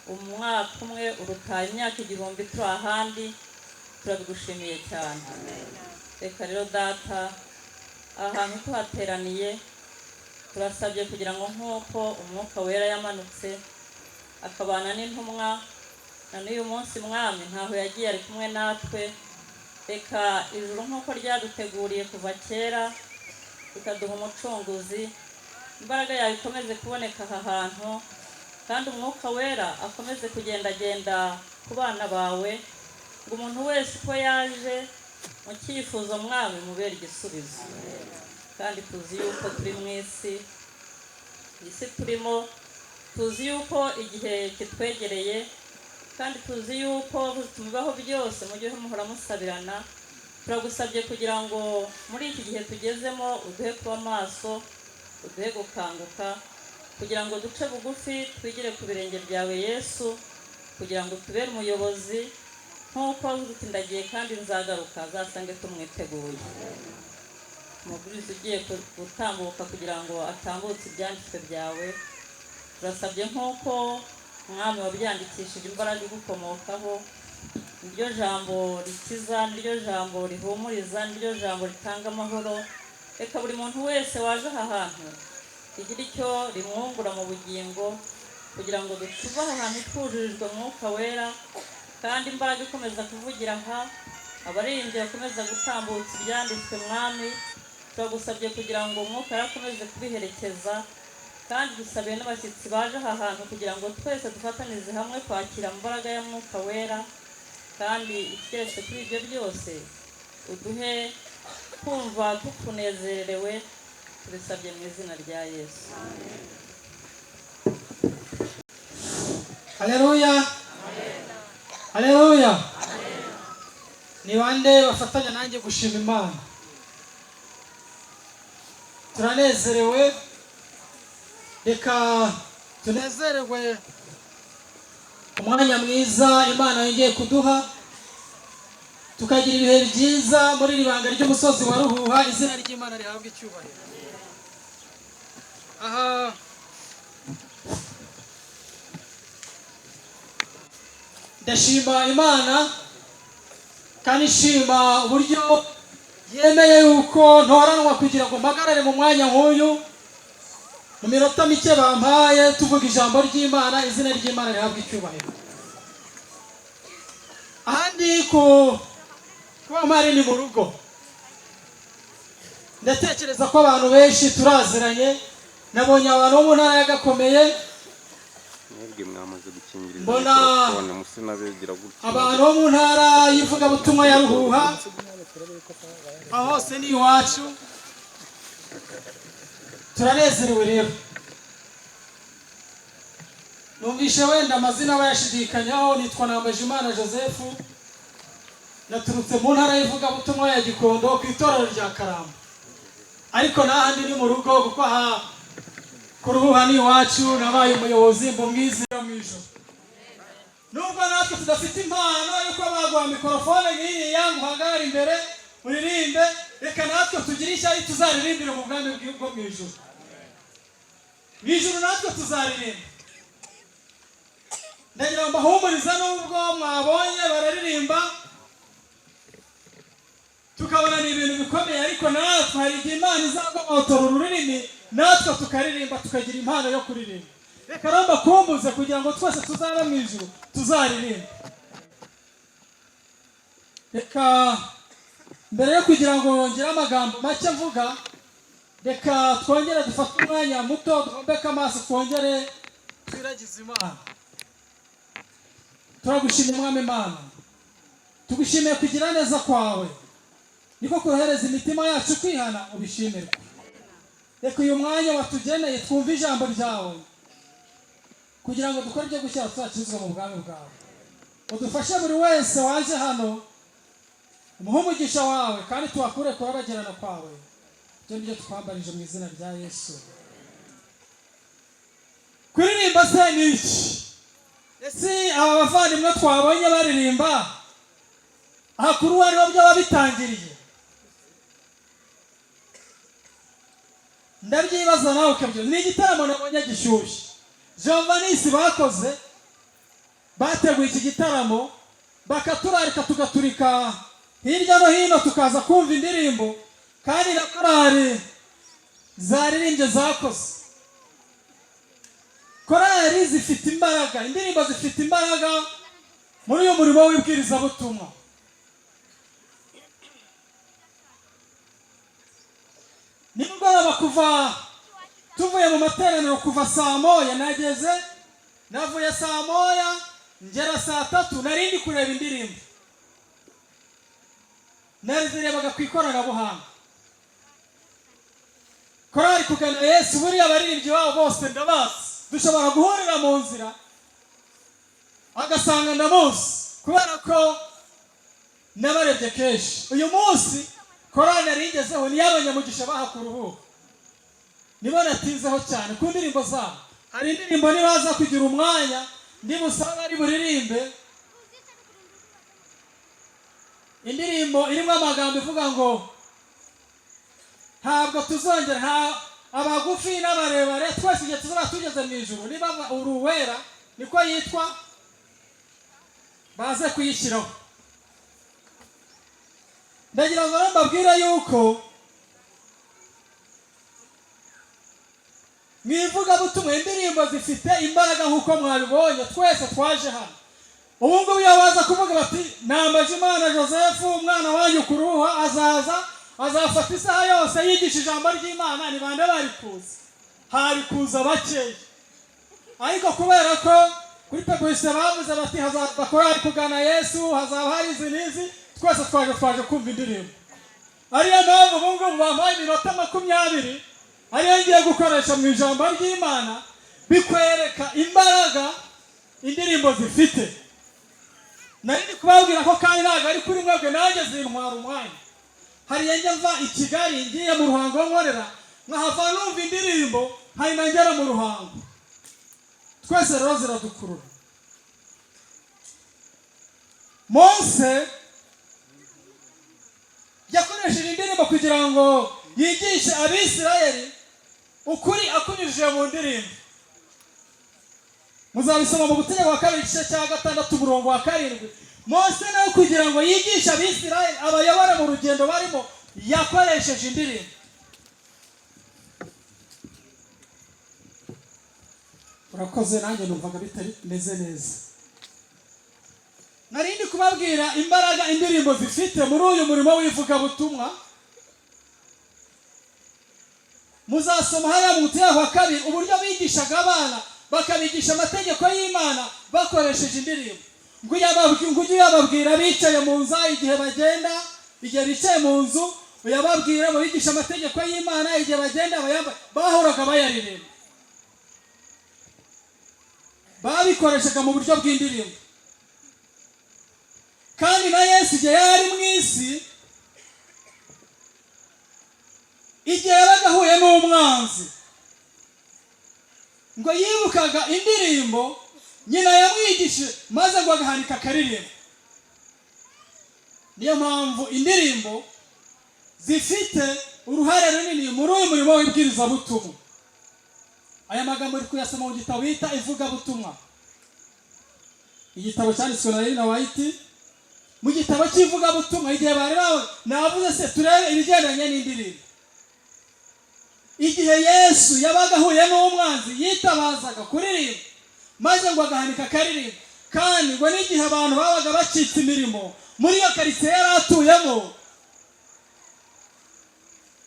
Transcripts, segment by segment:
Umwaka umwe uruta imyaka 1000 turi ahandi. Turabigushimiye cyane. Reka rero Data, aha hantu tuhateraniye, turasabye kugira ngo nk'uko Umwuka Wera yamanutse akabana n'intumwa, na n'uyu munsi, Mwami, ntaho yagiye, ari kumwe natwe. Reka ijuru nk'uko ryaduteguriye kuva kera rikaduha Umucunguzi, imbaraga yawe ikomeze kuboneka aha hantu, kandi Umwuka Wera akomeze kugendagenda ku bana bawe, ngo umuntu wese uko yaje mu cyifuzo, Mwami, mubere igisubizo. Kandi tuzi yuko turi mu isi, isi turimo tuzi yuko igihe kitwegereye, kandi tuzi yuko mubibaho byose mujye muhora musabirana. Turagusabye kugira ngo muri iki gihe tugezemo uduhe kuba maso, uduhe gukanguka, kugira ngo duce bugufi, twigire ku birenge byawe Yesu, kugira ngo tubere umuyobozi, nk'uko wavuze uti: "Ndagiye kandi nzagaruka azasange tumwiteguye." Umubwiriza ugiye gutambuka kugira ngo atambutse ibyanditswe byawe, turasabye nk'uko, Mwami, wabyandikishije imbaraga igukomokaho, niryo jambo rikiza, niryo jambo rihumuriza, niryo jambo ritanga amahoro. Reka buri muntu wese waje aha hantu rigire icyo rimwungura mu bugingo, kugira ngo tuve aha hantu twujurijwe Mwuka Wera, kandi imbaraga ikomeza kuvugira aha, abaririmbyi bakomeza gutambutsa ibyanditswe. Mwami, turagusabye kugira ngo Umwuka akomeze kubiherekeza, kandi dusabiye n'abashyitsi baje aha hantu kugira ngo twese dufatanize hamwe kwakira imbaraga ya Mwuka Wera. Kandi ikigeretse kuri ibyo byose, uduhe kumva tukunezerewe. Tubisabye mu izina rya Yesu. Haleluya, haleluya! Ni bande bafatanya nanjye gushima Imana? Turanezerewe, reka tunezererwe umwanya mwiza Imana yongeye kuduha, tukagira ibihe byiza muri iri banga ry'umusozi wa Ruhuha. Izina ry'Imana rihabwa icyubahiro. Aha ndashima Imana kandi nshima uburyo yemeye yuko ntoranwa kugira ngo mpagarare mu mwanya nk'uyu, mu minota mike bampaye tuvuga ijambo ry'Imana. Izina ry'Imana rihabwa icyubahiro. Ahandi ku kuba mpari ni mu rugo. Ndatekereza ko abantu benshi turaziranye. Nabonye abantu bo mu ntara ya Gakomeye, Mwebwe mwamaze gukingiriza mbona mikorofone, muse n'abegera gutya. abantu bo mu ntara y'ivugabutumwa ya Ruhuha. Aho hose ni iwacu. Turanezerewe rero. Numvishe wenda amazina bayashidikanyaho. Nitwa Nambajimana Joseph, naturutse mu ntara y'ivugabutumwa ya Gikondo ku itorero rya Karamba, ariko n'ahandi ni mu rugo, kuko aha ku Ruhuha ni iwacu. Nabaye umuyobozi mbumwizera mu ijoro. Nubwo natwe tudafite impano y'uko baguha mikorofone nk'iriya ngo uhagarare imbere uririmbe, reka natwe tugire ishyari, tuzaririmbire mu bwami bwo mu ijuru. Mu ijuru natwe tuzaririmba. Ndagira ngo mbahumurize, nubwo mwabonye bararirimba tukabona ni ibintu bikomeye, ariko natwe hari igihe Imana izagobotora ururimi, natwe tukaririmba, tukagira impano yo kuririmba. Reka rero mbakumbuze kugira ngo twese tuzabe mu ijuru tuzaririmba. Reka mbere yo kugira ngo ngire amagambo make mvuga, reka twongere dufate umwanya muto, duhombeke amaso, twongere twiragize Imana. Turagushimye, Mwami Imana, tugushimiye kugira neza kwawe, niko kurohereza imitima yacu kwihana. Ubishimirwe. Reka uyu mwanya watugeneye twumve ijambo ryawe, kugira ngo dukore ibyo gushyira tuzakizwa mu bwami bwawe. Udufashe, buri wese waje hano umuhe umugisha wawe, kandi tuhakure kurabagirana kwawe. Ibyo nibyo twambarije mu izina rya Yesu. Kuririmba se ni iki? Ese aba bavandimwe twabonye baririmba aha kuri uwo aribo byaba bitangiriye? Ndabyibaza nawe ukabyo. Ni igitaramo nabonye gishyushye Jean Vanisi bakoze. Bateguye iki gitaramo, bakaturarika, tugaturika hirya no hino, tukaza kumva indirimbo, kandi na korali zaririmbye zakoze. Korali zifite imbaraga, indirimbo zifite imbaraga muri uyu murimo w'ibwirizabutumwa. Nimugoroba kuva tuvuye mu materaniro, kuva saa 1 nageze, navuye saa 1 ngera saa 3, nari ndi kureba indirimbo, narizirebaga ku ikoranabuhanga. Korali Kugana Yesu, buriya abaririmbyi babo bose ndabazi, dushobora guhurira mu nzira agasanga ndamuzi kubera ko nabarebye kenshi. Uyu munsi korali nari ngezeho ni iy'abanyamugisha baha kuruhuka, nibo natinzeho cyane ku ndirimbo zabo. Hari indirimbo nibaza kugira umwanya ndibusabe ari buririmbe, indirimbo irimo amagambo ivuga ngo ntabwo tuzongera, nta abagufi n'abarebare, twese igihe tuzaba tugeze mu ijuru. Niba uri uwera niko yitwa, baze kuyishyiraho. Ndagira ngo rero mbabwire yuko mu ivugabutumwa indirimbo zifite imbaraga nk'uko mwabibonye. Twese twaje hano ubu ngubu, iyo baza kuvuga bati Nambajimana Joseph, umwana wanyu kuruha, azaza azafata isaha yose yigisha ijambo ry'Imana, ni bande bari kuza? Hari kuza bakeya. Ariko kubera ko kuri publicité bavuze bati hazaza korali Kugana Yesu, hazaba hari izi n'izi, twese twaje kumva indirimbo. Ariyo mpamvu ubu ngubu bampaye iminota 20 ariyo ngiye gukoresha mu ijambo ry'Imana, bikwereka imbaraga indirimbo zifite. Nari ndi kubabwira ko kandi ntabwo ari kuri mwebwe, nanjye zintwara umwanya. Hari njya mva i Kigali ngiye mu Ruhango nkorera, nkahava numva indirimbo, nkahita ngera mu Ruhango. Twese rero ziradukurura. Mose yakoresheje indirimbo kugira ngo yigishe Abisirayeli ukuri akunyujije mu ndirimbo. Muzabisoma mu Gutegeka kwa Kabiri, igice cya 6, umurongo wa 7. Mose nawe kugira ngo yigishe Abisirayeli, abayobore mu rugendo barimo, yakoresheje indirimbo. Urakoze, nanjye numvaga bitameze neza. Nari ndi kubabwira imbaraga indirimbo zifite muri uyu murimo w'ivugabutumwa. Muzasoma hariya mu Gutegeka kwa Kabiri uburyo bigishaga abana, bakabigisha amategeko y'Imana bakoresheje indirimbo. Ngo ujye uyababwira bicaye mu nzu, igihe bagenda, igihe bicaye mu nzu uyababwira, babigisha amategeko y'Imana igihe bagenda bayambaye. Bahoraga bayaririmba, babikoreshaga mu buryo bw'indirimbo. Kandi na Yesu igihe yari ari mu isi, igihe yabaga ahuye n'umwanzi, ngo yibukaga indirimbo nyina yamwigishije, maze ngo agahanika akaririmba. Niyo mpamvu indirimbo zifite uruhare runini muri uyu murimo w'ibwirizabutumwa. Aya magambo uri kuyasoma mu gitabo bita Ivugabutumwa, igitabo cyanditswe na Elena White. Mu gitabo cy'ivugabutumwa, igihe bari bawe navuze se turebe ibigendanye n'indirimbo. Igihe Yesu yabaga ahuye n'umwanzi, yitabazaga kuririmba, maze ngo agahanika akaririmba. Kandi ngo n'igihe abantu babaga bacitse imirimo muri iyo karitsiye yari atuyemo,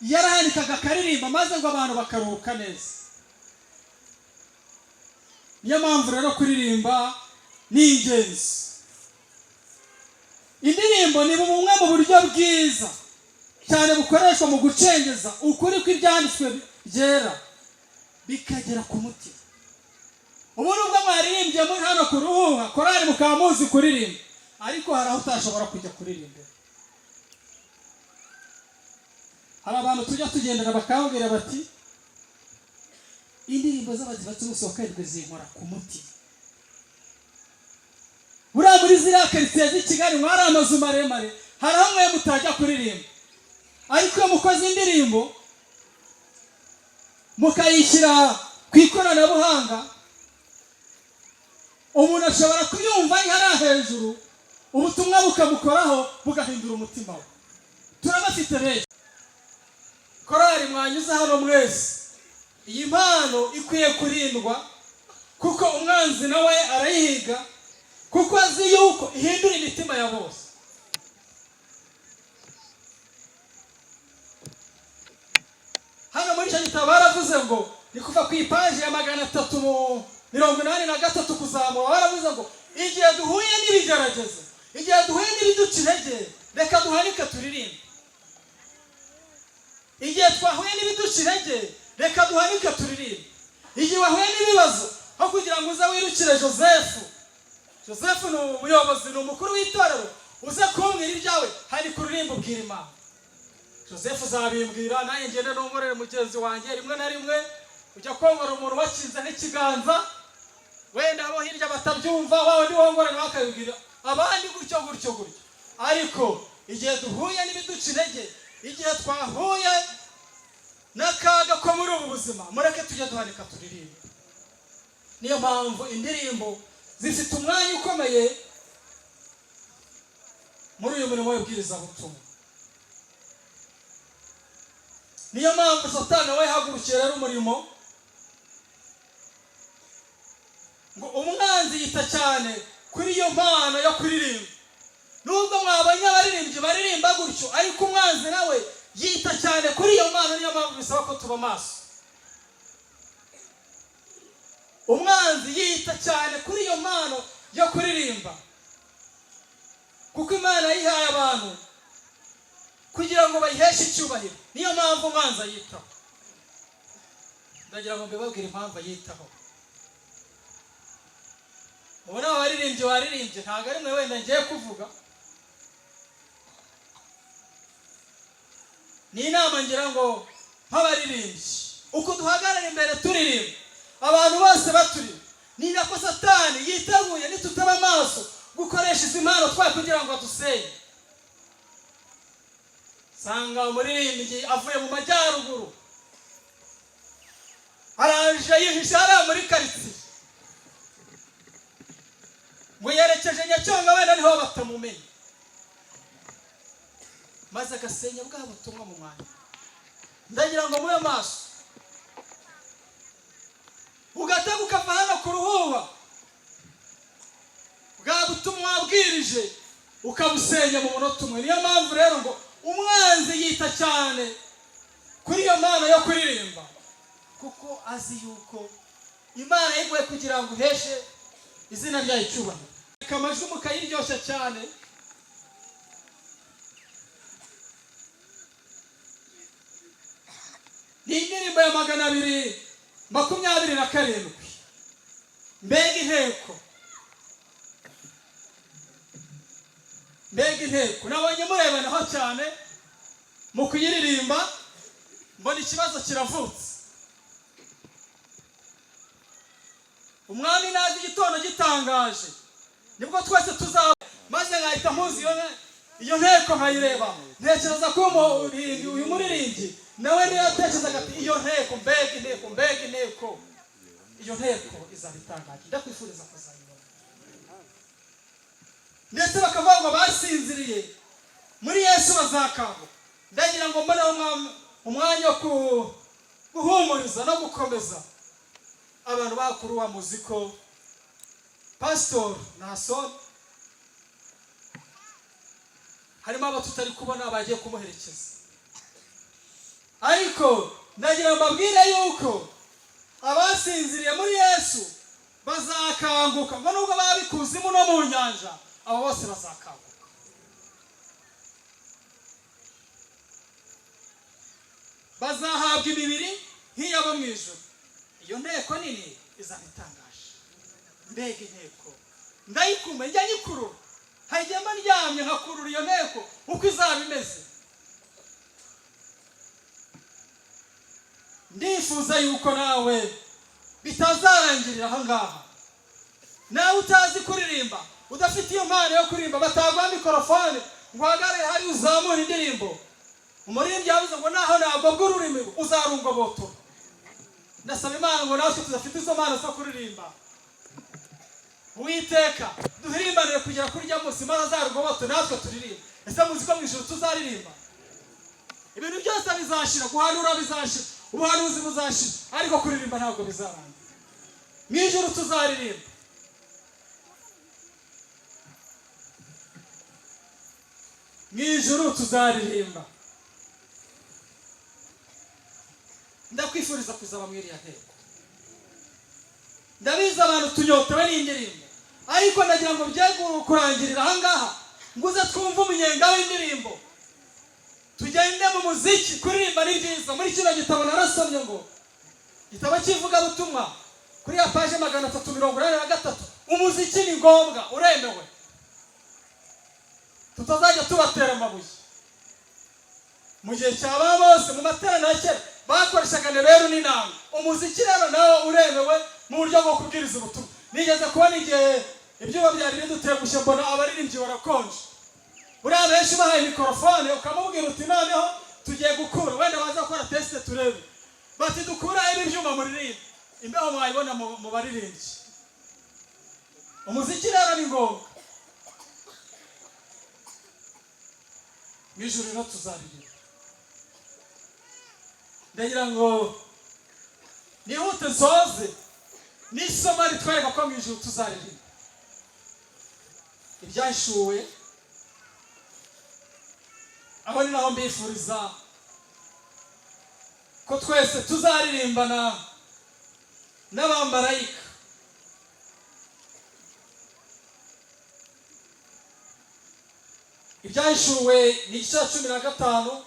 yarahanikaga akaririmba, maze ngo abantu bakaruhuka neza. Niyo mpamvu rero kuririmba ni ingenzi. Indirimbo ni bumwe mu buryo bwiza cyane bukoreshwa mu gucengeza ukuri kw'Ibyanditswe Byera bikagera ku mutima. Ubu nubwo mwaririmbye muri hano ku Ruhuha korali, mukaba muzi kuririmba, ariko hari aho utashobora kujya kuririmba. Hari abantu tujya tugendana bakambwira bati indirimbo z'Abadivantisiti b'umunsi wa karindwi zinkora ku mutima. Buriya muri ziriya karitsiye z'i Kigali mwari amazu maremare, hari aho mwe mutajya kuririmba, ariko iyo mukoze indirimbo mukayishyira ku ikoranabuhanga, Umuntu ashobora kuyumva ari hariya hejuru, ubutumwa bukamukoraho, bugahindura umutima we. Turabafite benshi. Korari mwanyuze hano mwese, iyi mpano ikwiye kurindwa, kuko umwanzi nawe arayihiga, kuko azi yuko ihindura imitima ya bose. Hano muri icyo gitabo baravuze ngo ni kuva ku ipaji ya 383 kuzamura. Baravuze ngo igihe duhuye n'ibigeragezo, igihe duhuye n'ibiduca intege, reka duhanike turirimbe. Igihe twahuye n'ibiduca intege, reka duhanike turirimbe. Igihe wahuye n'ibibazo, aho kugira ngo uze wirukire Joseph, Joseph ni umuyobozi, ni umukuru w'itorero, uze kumbwira ibyawe, hari kuririmba ubwira Imana. Joseph uzabimbwira, nanjye ngende nongorere mugenzi wanjye. Rimwe na rimwe ujya kongora umuntu wakinze nk'ikiganza, wenda abo hirya batabyumva, wawe ndi wongorera bakabibwira abandi, gutyo gutyo gutyo. Ariko igihe duhuye n'ibiduca intege, igihe twahuye n'akaga ko muri ubu buzima, mureke tujye duhanika turirimbe. Niyo mpamvu indirimbo zifite umwanya ukomeye muri uyu murimo w'ibwirizabutumwa. Niyo mpamvu Satani we yahagurukiye rero umurimo, ngo umwanzi yita cyane kuri iyo mpano yo kuririmba. Nubwo mwabonye abaririmbyi baririmba gutyo, ariko umwanzi nawe yita cyane kuri iyo mpano. Niyo mpamvu bisaba ko tuba maso. Umwanzi yita cyane kuri iyo mpano yo kuririmba, kuko Imana yihaye abantu kugira ngo bayiheshe icyubahiro. Niyo mpamvu umwanzi ayitaho. Ndagira ngo mbibabwire impamvu ayitaho. Ubu ni abaririmbyi baririmbye, ntabwo ari mwe wenda ngiye kuvuga. Ni inama ngira ngo nk'abaririmbyi, uko duhagarara imbere turirimba, abantu bose baturirimba, ni nako Satani yiteguye, nitutaba amaso, gukoresha izi mpano twaye kugira ngo adusenye. Sanga umuririmbyi avuye mu majyaruguru, araje yihishe hariya muri karitsiye, ngo yerekeje Nyacyonga, wenda niho batamumenye, maze agasenya bwa butumwa mu mwanya. Ndagira ngo mube maso. Ugatega ukava hano ku Ruhuha, bwa butumwa wabwirije ukabusenya mu munota umwe. Niyo mpamvu rero ngo umwanzi yita cyane kuri iyo mpano yo kuririmba, kuko azi yuko Imana yiguye kugira ngo uheshe izina ryayo icyubahiro. Reka amajwi mukayiryoshya cyane. Ni indirimbo ya 227, Mbega inteko, mbega inteko. Nabonye murebanaho cyane mu kuyiririmba, mbona ikibazo kiravutse. Umwami nazi igitondo gitangaje, nibwo twese tuzaba, maze nkahita mpuza iyo nteko nkayireba. Ntekereza ko uyu muririmbyi nawe niyo yatekerezaga ati iyo nteko, mbega inteko, mbega inteko. Iyo nteko izaba itangaje, ndakwifuriza kuzayibona. Ndetse bakavuga ngo basinziriye muri Yesu bazakanguka. Ndagira ngo mboneho umwanya wo guhumuriza no gukomeza abantu bakuru. Wa muzi ko Pasitori Nasoni, harimo abo tutari kubona bagiye kumuherekeza, ariko ndagira ngo mbabwire yuko abasinziriye muri Yesu bazakanguka, ngo nubwo baba ikuzimu no mu nyanja, abo bose bazakanguka, bazahabwa imibiri nk'iyabo mu ijuru. Iyo nteko nini izaba itangaje. Mbega inteko, ndayikuma, njya nyikurura. Hari igihe mba ndyamye nkakurura iyo nteko uko izaba imeze. Ndifuza yuko nawe bitazarangirira aha ngaha. Nawe utazi kuririmba, udafite iyo mpano yo kuririmba, bataguha mikorofone ngo uhagarare hari uzamure indirimbo. Umuririmbyi yavuze ngo naho nagobwa ururimi uzarungobotora. Ndasaba Imana ngo natwe tudafite izo mpano zo kuririmba, Uwiteka duhirimbanire kugera kuri rya munsi, maze azarugobote natwe turirimba. Ese muzi ko mu ijuru tuzaririmba? Ibintu byose bizashira, guhanura bizashira, ubuhanuzi buzashira, ariko kuririmba ntabwo bizarangira. Mu ijuru tuzaririmba. Mu ijuru tuzaririmba. Ndakwifuriza kuzaba muri iriya nteko. Ndabizi abantu tunyotewe n'indirimbo, ariko ndagira ngo bye kurangirira ahangaha, ngo uze twumve umunyenga w'indirimbo, tugende mu muziki. Kuririmba ni byiza. Muri kino gitabo narasomye ngo igitabo cy'ivugabutumwa kuri ya paje 383, umuziki ni ngombwa, uremewe, tutazajya tubatera amabuye. Mu gihe cya ba bose mu materaniro ya kera bakoreshaga neberu n'inanga. Umuziki rero nawo uremewe mu buryo bwo kubwiriza ubutumwa. Nigeze kubona igihe ibyuma byari bidutengushye, mbona abaririmbyi barakonje. Buriya benshi bahaye mikorofone ukamubwira uti noneho tugiye gukura, wenda baza gukora test turebe, bati dukura ibi byuma muririmbe, imbeho mwayibona mu baririmbyi. Umuziki rero ni ngombwa. Mu ijuru rero tuzaririmba. Ndagira ngo nihute nsoze n'isomo ritwereka ko mu ijuru tuzaririmba. Ibyahishuwe aho ni naho mbifuriza ko twese tuzaririmbana n'abamarayika. Ibyahishuwe ni igice cya 15,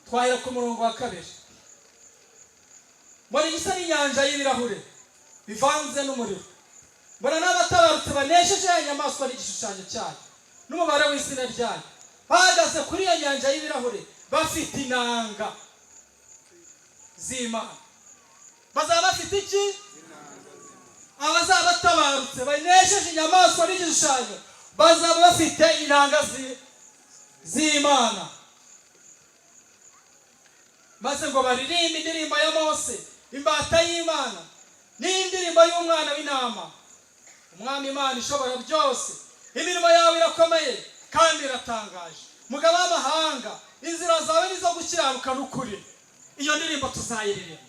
twahera ku murongo wa 2. Mbona igisa n'inyanja y'ibirahure bivanze n'umuriro, mbona n'abatabarutse banesheje ya nyamaswa n'igishushanyo cyayo n'umubare w'izina ryayo, bahagaze kuri iyo nyanja y'ibirahure bafite inanga z'Imana. Bazaba bafite iki? Abazaba batabarutse banesheje inyamaswa n'igishushanyo bazaba bafite inanga z'Imana, maze ngo baririmbe indirimbo ya Mose imbata y'Imana n'indirimbo y'umwana w'intama. Umwami Imana ishobora byose, imirimo yawe irakomeye kandi iratangaje. Mugabo w'amahanga, inzira zawe nizo gukiranuka n'ukuri. Iyo ndirimbo tuzayiririmba,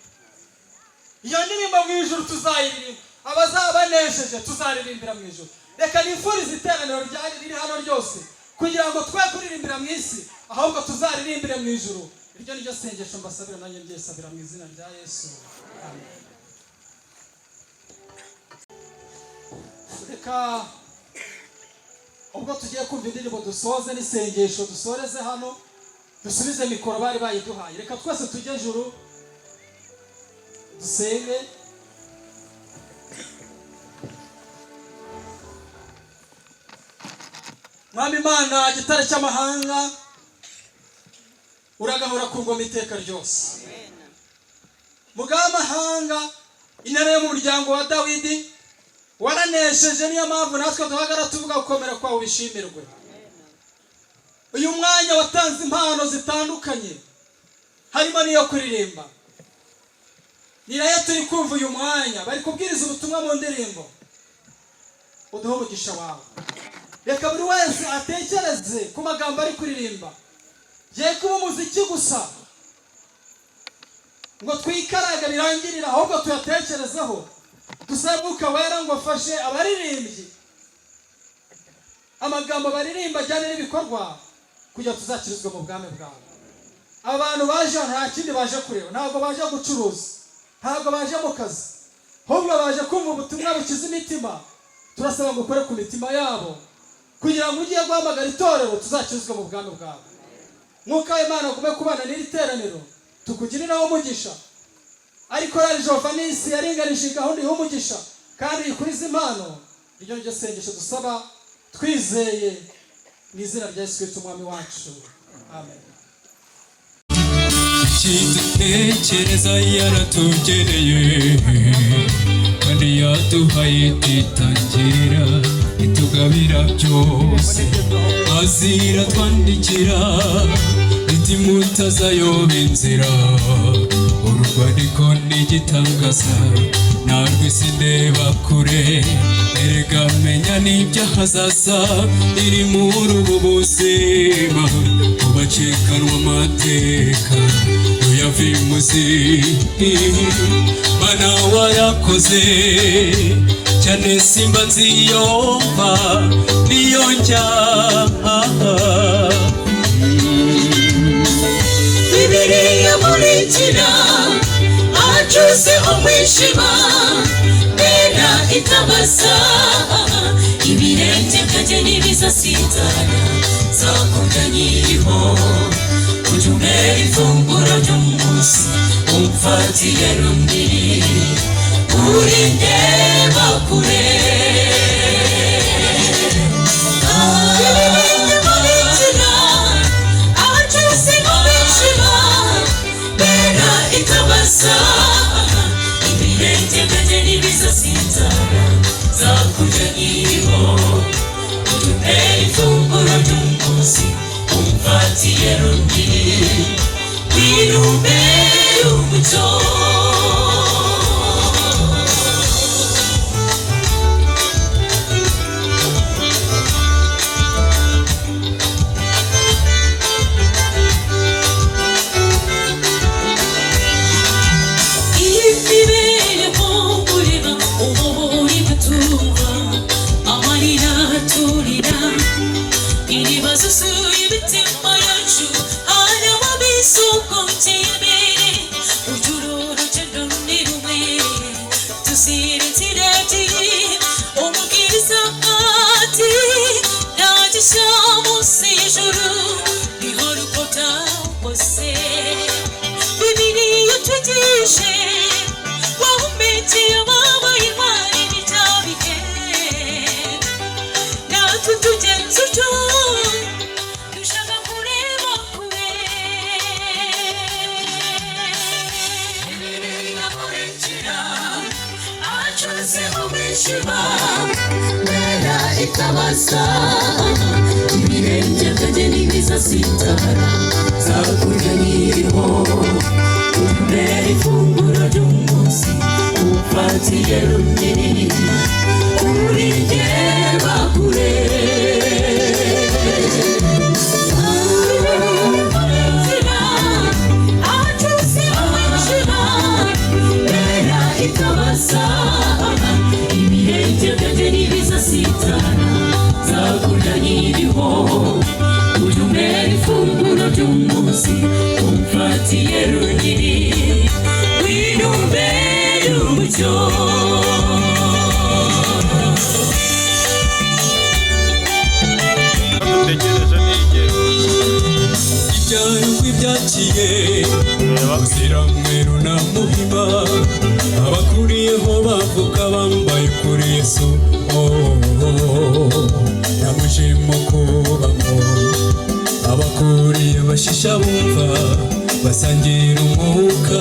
iyo ndirimbo mu ijuru tuzayiririmba. Abazaba banesheje tuzaririmbira mu ijuru. Reka nifurize iteraniro ryari riri hano ryose kugira ngo twe kuririmbira mu isi, ahubwo tuzaririmbire mu ijuru. Iryo ni ryo sengesho mbasabira, nanjye ndyesabira mu izina rya Yesu, amen. Reka ubwo tugiye kumva indirimbo dusoze n'isengesho, dusoreze hano, dusubize mikoro bari bayiduhaye. Reka twese tujye ejuru dusenge. Mwami Imana gitare cy'amahanga, uragahora ku ngoma iteka ryose. Mugaba w'amahanga, intare yo mu muryango wa Dawidi, waranesheje, niyo mpamvu natwe duhagara tuvuga gukomera kwawe bishimirwe. Uyu mwanya watanze impano zitandukanye, harimo n'iyo kuririmba. Ni nayo turi kumva uyu mwanya, bari kubwiriza ubutumwa mu ndirimbo. Uduhe umugisha wawe. Reka buri wese atekereze ku magambo ari kuririmba. Ye kuba umuziki gusa ngo twikaraga birangirira, ahubwo tuyatekerezeho. Dusabe Mwuka Wera ngo afashe abaririmbyi amagambo baririmba ajyane n'ibikorwa, kugira tuzakirizwe mu bwami bwawe. Abantu baje hano nta kindi baje kureba, ntabwo baje gucuruza, ntabwo baje mu kazi, ahubwo baje kumva ubutumwa bukiza imitima. Turasaba ngo ukore ku mitima yabo kugira ngo ugiye guhamagara itorero tuzakirizwe mu bwami bwawe. Mwuka w'Imana agume kubana n'iri teraniro, tukugiriraho umugisha. Ariko rari Jovanisi yaringanije gahunda y'umugisha kandi yikuriza impano. Iryo ryo sengesho dusaba twizeye mu izina rya Yesu Kristo Umwami wacu, amen. Ikidutekereza yaratugeneye, kandi yaduhaye titangira, itugabira byose, azira twandikira. Iti mutazayoba inzira. Uru rwandiko ni igitangaza, ntabwo isi ndeba kure. Erega menya n'iby'ahazaza iri muri ubu buzima, ubacikanwa amateka uyava imuzi. Mana warakoze cyane, simba nziyomba niyo njya. Bibiliya murikira ahacuze umwijima, bera itabaza ibirenge byanjye ntibizasitara, nzakunda nkiriho. Ujya umbera ifunguro ry'umunsi, umfatiye runini, uri ndeba kure. Bibiliya murikira ahacuze umwijima, bera itabaza ibirenge byanjye ntibizasitara, nzakurya nkiriho. Uduhere ifunguro ry'umunsi, umfatiye runini, winumbere umucyo. Imibereho ureba ubu gutumva amarira turira, ibibazo usuye imitima yacu, hanyuma bisogongeye mbere ujuru urugendo ni rumwe, tuzira inzira ebyiri. Umubwiriza ati nta gishya munsi y'ijuru, bihora uko byahoze. Bibiliya twigishe wahumekeye ababaye intwari n'ibya bihe, natwe tugenza utyo dushaka kureba kure. Bibiliya murikira ahacuze umwijima, bera itabaza ibirenge byanjye ntibizasitara, nzakurya nkiriho. Umbere ifunguro ry'umunsi, umfatiye runini, uri ndeba kure. Inzira ahacuze umwijima, bera itabaza ibirenge byanjye ntibizasitara, nzakurya nkiriho. Ujya umbera ifunguro ry'umunsi, umfatiye runini, winumbere umucyo. Dutegereje n'igihe. Ibyarugwi byaciye Muziramweru na Muhima, abakuriyeho bavuga bambaye kuri Yesu. Oh, oh, namushimo kubamo abakuriye bashisha bumva basangira umwuka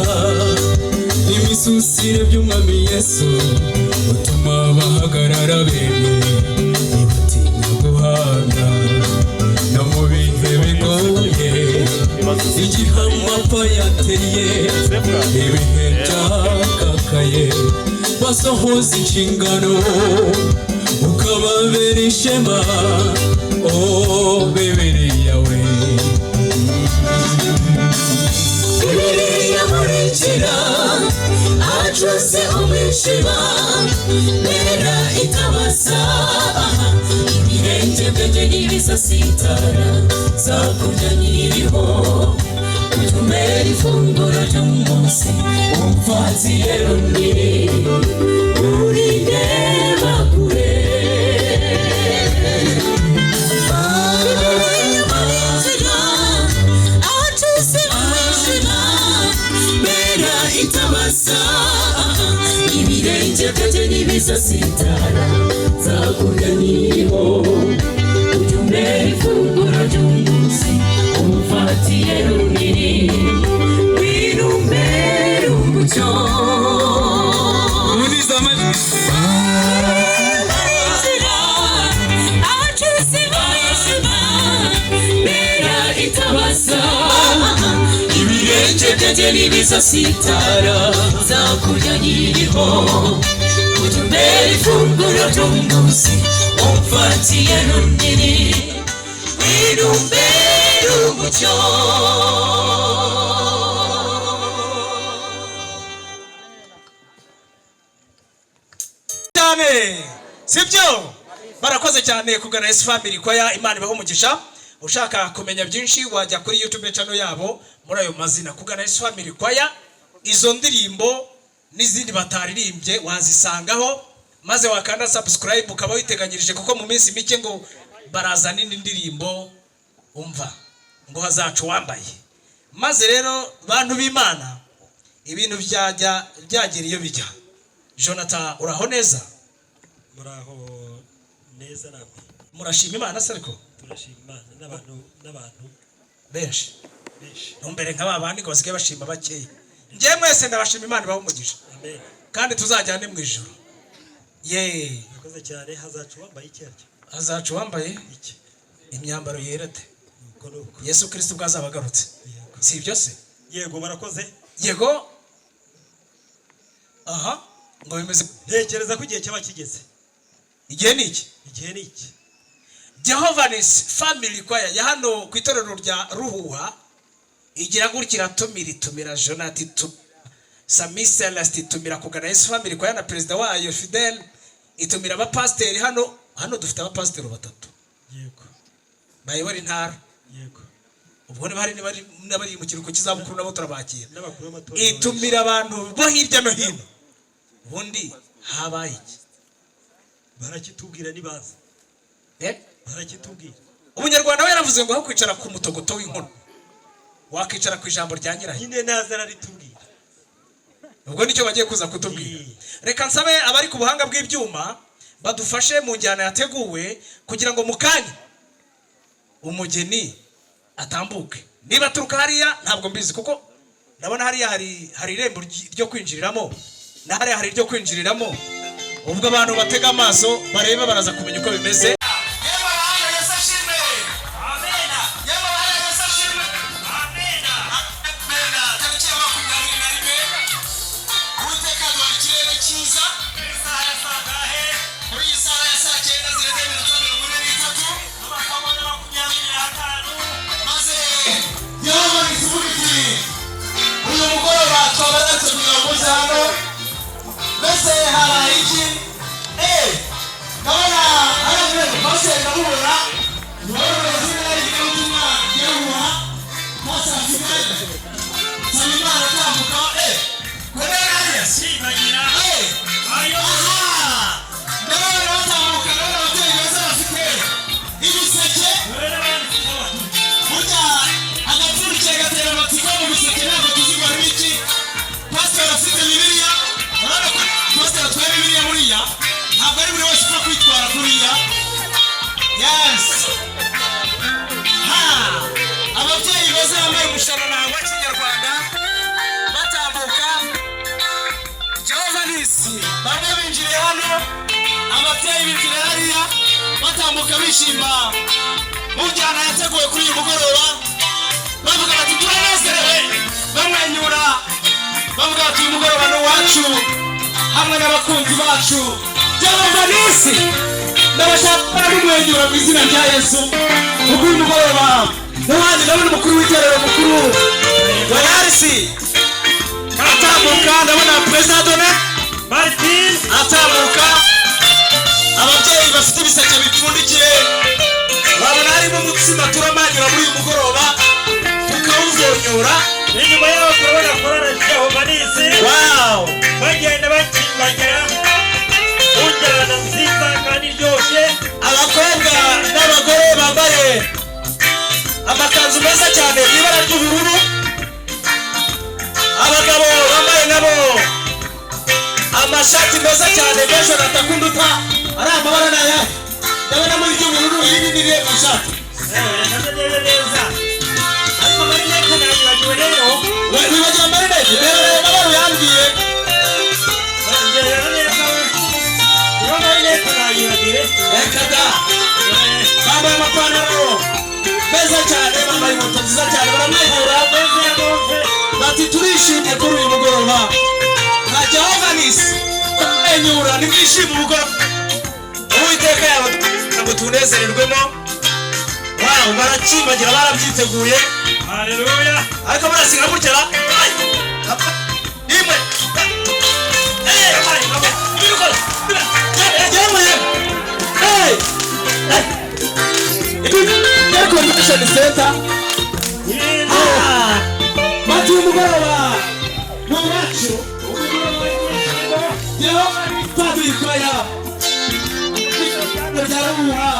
n'imisusire by'umwami Yesu, utuma bahagarara bemye, ntibatinya guhana no mu bihe bigoye. Igihe amapfa yateye, ibihe byakakaye, basohoza inshingano, ukababera ishema. Oh Bibiliya we. Bibiliya murikira ahacuze umwijima, bera itabaza ibirenge byanjye ntibizasitara, nzakurya nkiriho. Ujya umbera ifunguro ry'umunsi, umfatiye runini, uri ndeba kure. Bibiliya murikira ahacuze umwijima, bera itabaza ibirenge byanjye ntibizasitara, nzakurya nkiriho. Ujya umbera ifunguro ry'umunsi, umfatiye runini, winumbere umucyo. Muniza. Byanjye ntibizasitara, nzakurya nkiriho. Ujya umbera ifunguro ry'umunsi, umfatiye runini, wirumbera umucyo. Cyane, sibyo? Barakoze cyane kugana Yesu Family Choir. Imana ibahe umugisha. Ushaka kumenya byinshi wajya kuri YouTube channel yabo muri ayo mazina, Kugana Yesu Family Choir. Izo ndirimbo n'izindi bataririmbye wazisangaho, maze wakanda subscribe ukaba witeganyirije, kuko mu minsi mike ngo barazana indi ndirimbo. Umva ngo hazaca uwambaye. Maze rero, bantu b'Imana, ibintu byajya byagera iyo bijya. Jonathan, uraho neza? Muraho neza namwe? Murashima Imana se ariko? Turashima Imana n'abantu benshi. Benshi. Ntumbere nka ba bandi ngo basigaye bashima bakeya. Njye mwese ndabashima, Imana ibahe umugisha. Amen. Kandi tuzajyane mu ijuru ye. Murakoze cyane. Hazaca uwambaye iki arya? Hazaca uwambaye iki? Imyambaro yera te. Nuko nuko. Yesu Kirisito ubwo azaba agarutse, si ibyo se? Yego, barakoze. Yego, aha ngo bimeze. Ntekereza ko igihe cyaba kigeze. Igihe ni iki? Igihe ni iki. Jehovah's Family Choir ya hano ku itorero rya Ruhuha igira gutya iratumira, itumira Jonathan, itumira Sami Celestin, itumira Kugana Yesu Family Choir na perezida wayo Fidel, itumira abapasiteri hano. Hano dufite abapasiteri batatu bayobora intara. Ubwo niba hari n'abari mu kiruhuko cy'izabukuru, nabo turabakira. N'abakuru b'amatorero. Itumira abantu bo hirya no hino. Ubundi habaye iki? Barakitubwira nibaza. Eh? Barakitubwira. Umunyarwanda we yaravuze ngo aho kwicara ku mutogoto w'inkono wakicara ku ijambo rya nyirayo. Nyine naza araritubwira. Ubwo nicyo bagiye kuza kutubwira. Reka nsabe abari ku buhanga bw'ibyuma badufashe mu njyana yateguwe, kugira ngo mu kanya umugeni atambuke. Niba aturuka hariya ntabwo mbizi, kuko ndabona hariya hari irembo ryo kwinjiriramo, na hariya hari iryo kwinjiriramo. Ubwo abantu batega amaso barebe, baraza kumenya uko bimeze. Yewe abahanga, Yesu ashimwe! Yewe abahanga, Yesu ashimwe! Amena. Tariki ya 21, Uwiteka aduha ikirere cyiza. Muri iyi saha ya saa 9 zirenze iminota 43, maze Yehova ivuga iti: "Uyu mugoroba twabaratse kugira ngo muze hano." Mbese habaye iki? Ndabona hariya muri pasiteri, ndamubona. Ndabona izina ry'ivugabutumwa ryahuha, Pastor Fidel Nsabimana atambuka. Komera hariya. Aha, ndabona batambuka, ndabona ababyeyi beza bafite ibiseke. Burya agapfundikiye gatera amatsiko. Mu biseke ntabwo tuzi ngo harimo iki. Pasiteri afite Bibiliya. Urabona ko pasiteri atwaye Bibiliya. Buriya ntabwo ari buri wese upfa kwitwara kuriya. Yes, ha, ababyeyi beza bambaye umushanana wa kinyarwanda batambuka. Jehova Nisi, bamwe binjiriye hano, ababyeyi binjiriye hariya, batambuka bishima mu njyana yateguwe kuri uyu mugoroba, bavuga bati: "Turanezerewe," bamwenyura, bavuga bati: "Uyu mugoroba ni uwacu hamwe n'abakunzi bacu." Jehova Nisi, ndabashaka mumwenyura mu izina rya Yesu, kuko uyu mugoroba n'abandi. Ndabona umukuru w'itorero mukuru wa yarisi atambuka, ndabona perezida Done atambuka. Ababyeyi bafite ibiseke bipfundikiye, wabona harimo umutsima turamanyura muri uyu mugoroba, tukawuvonyora. Inyuma yaho turabona korali Jehova Nisi. Wow. Bagenda bakimbagira mu njyana nziza kandi iryoshye. Abakobwa n'abagore bambaye amakanzu meza cyane mu ibara ry'ubururu, abagabo bambaye nabo amashati meza cyane. B'ejo natakunduta ari amabara ni ayahe? Ndabona muri ry'ubururu, irindi ni irihe mu ishati? Reka neza neza, ariko amarinete nayibagiwe rero. Wibagiwe amarinete rero? Ayo mabara uyambwiye. Ngerera neza we, niba amarinete nayibagiwe. Reka da, bambaye amapantaro meza cyane, bambaye inkweto. nziza cyane. Baramwenyura bati turishimye kuri uyu mugoroba nka Jehova Nisi. Bamwenyura, nimwishime umugoroba Uwiteka yaba ngo tunezererwemo. Wow, barakimbagira, barabyiteguye. Haleluya. Ariko barasiga gutya ra. Ay! Rimwe. Eh, ay, ibikora. Yemwe yemwe. Hey! Hey! Convention Center. Ah! Bati umugoroba ni uwacu. Jehova ni Family Choir bya Ruhura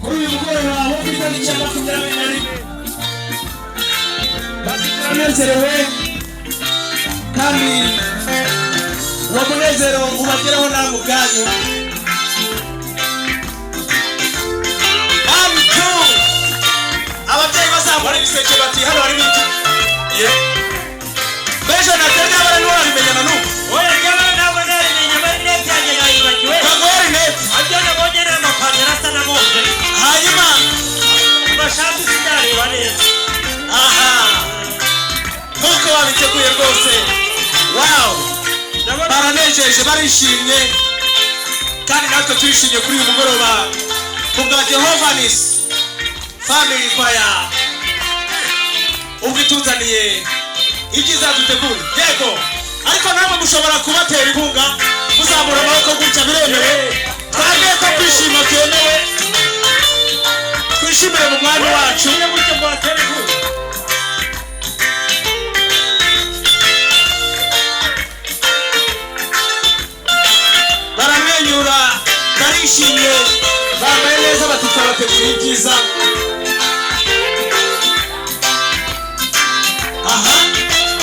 kuri uyu mugoroba wo ku itariki ya 21. Bati turanezerewe kandi uwo munezero ubageraho namwe ubwanyu. One, two. Ababyeyi bazamura ibiseke bati hano harimo iki? Bejo natari n'abana ntiwarabimenyana n'ubu. Oya, ryabara ntabwo narimenya, amarinete yanjye nayibagiwe. Baguhe rinete. Abyo nabonye ni amapantaro asa na move. Hanyuma amashati sindareba neza. Aha, nk'uko babiteguye rwose. Wow, baranejeje, barishimye kandi natwe turishimye kuri uyu mugoroba ku bwa Jehova Nisi Family Choir ubwo ituzaniye ibyiza dutegura. Yego, ariko namwe mushobora kubatera inkunga muzamura amaboko gutya, biremewe. Twabwiye ko kwishima byemewe, twishimire mu mwami wacu. Baramwenyura, barishimye, bambaye neza, bati twabateguriye ibyiza. Aha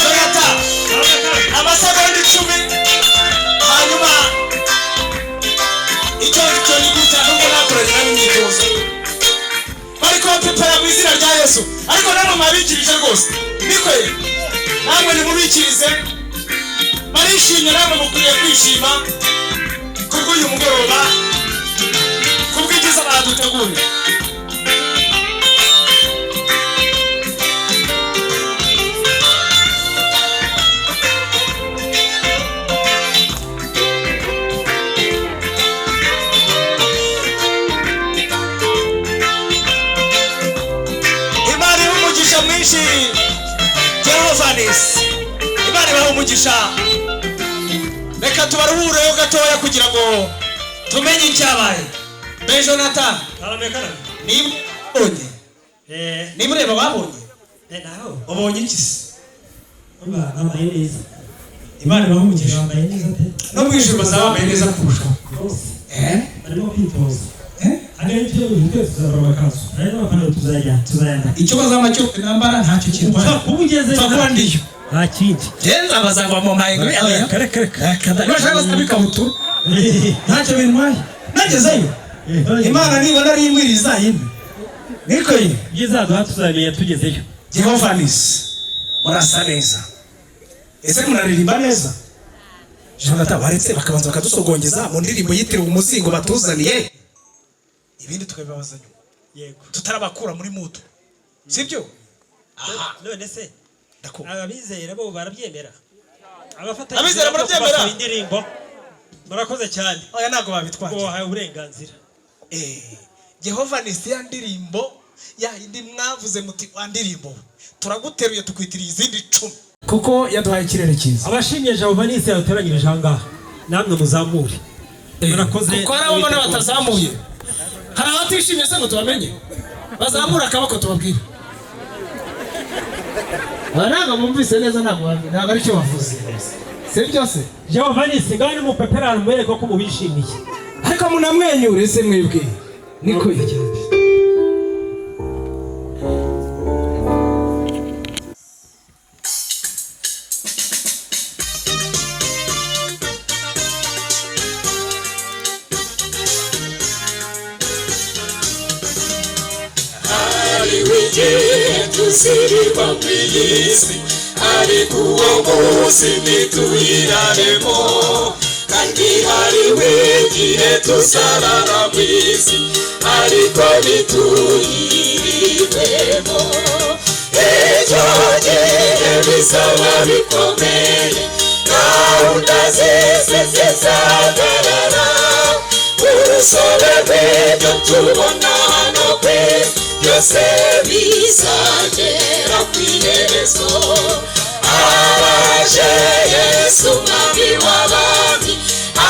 Toyota, amasegonda 10. Hanyuma icyo icyo ni gutya, nubwo nakoranye nabo imyitozo bari kubapepera mu izina rya Yesu, ariko namwe mwabikirije rwose. Nikwe namwe nimubikirize, barishimye, namwe mukwiriye kwishima kubw'uyu mugoroba, kubw'ibyiza baduteguriye. Imana iha umugisha mwinshi Jehova Nisi, Imana ibaha umugisha. Reka tubaruhureho gatoya kugira ngo tumenye icyabaye. Be Jonathan, niba ubonye, niba ureba babonye, ubonye iki se? Bambaye neza. Imana ibaha umugisha. Bambaye neza pe. No mu ijuru bazaba bambaye neza kurushaho. Barimo kwitoza. Hano icyo twese tuzambara amakanzu, hari n'amapantaro tuzajya tuzayambara. Icyo bazaba cyo nambara ntacyo kintwaye. Kuba ugeze Mfa kuba ndiyo. Nta kindi. Genza bazagwa mu mpaye ngo Kare kare kare. Nibashaka bazaba ikabutura ntacyo bintwaye. Nagezeyo Imana nibona ari imwe izayimpe. Niko ye. Ibyizaduha tuzabimenya tugezeyo. Jehova Nisi, murasa neza. Ese muraririmba neza? Jonathan, baretse bakabanza bakadusogongeza mu ndirimbo yitiriwe umuzingo batuzaniye, ibindi tukabibabaza nyuma. Yego. Tutarabakura muri muto, sibyo? Aha. None se Ndakumva. Abizera bo barabyemera. Abizera murabyemera? Indirimbo. Murakoze cyane. Oya, ntabwo babitwaye. Wahawe uburenganzira. Jehova Nisi, ya ndirimbo ya indi mwavuze muti wa ndirimbo turaguteruye tukwitiriye izindi 10 kuko yaduhaye ikirere cyiza. Abashimye Jehova Nisi yadutoranyirije aha ngaha, namwe muzamure. Murakoze. Kuko hari abo mbona batazamuye, hari abatishimye se ngo tubamenye, bazamura akaboko tubabwire. Aba ntabwo bumvise neza, ntabwo ari cyo bavuze, si byose. Jehova Nisi, ngaho nimupepera mwereke ko mubishimiye. Ariko munamwenyure se mwebwe. Niko Tuzirirwa mu isi ariko uwo munsi ntituyiraremo, kandi hariho igihe tuzarara mu isi ariko ntituyirirwemo. Icyo gihe bizaba bikomeye, gahunda z'isi zizahagarara. Urusobe rw'ibyo tubona hano ku isi byose bizagera ku iherezo. Araje Yesu Mwami w'abami,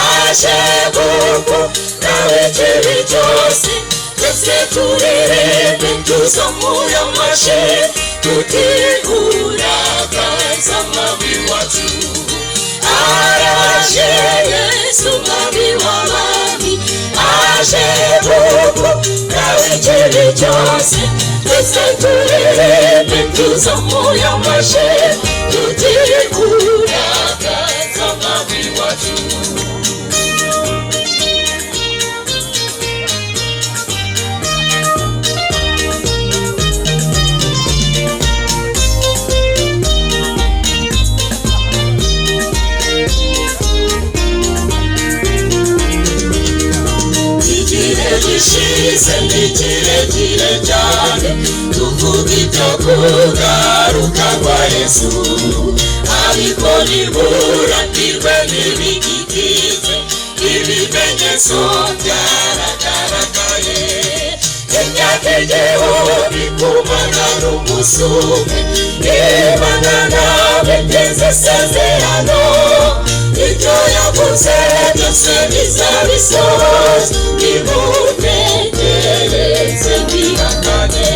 aje gukuraho ikibi cyose. Twese turirimbe tuzamuye amajwi tuti: "Urakaza Mwami wacu." Araje Yesu Mwami w'abami, aje gukuraho ikibi cyose. Twese turirimbe tuzamuye amajwi tuti: "Urakaza Mwami wacu." Igihe gishize ni kirekire cyane tuvuga ibyo kugaruka kwa Yesu, ariko ntiburambirwe n'ibigigize. Ibimenyetso byaragaragaye. Imyaka 1000 kumana n'umusumwe, Imana ntabwo isezerano. Ibyo yavuze byose bizabisohoza. Nimutegereze mwihangane.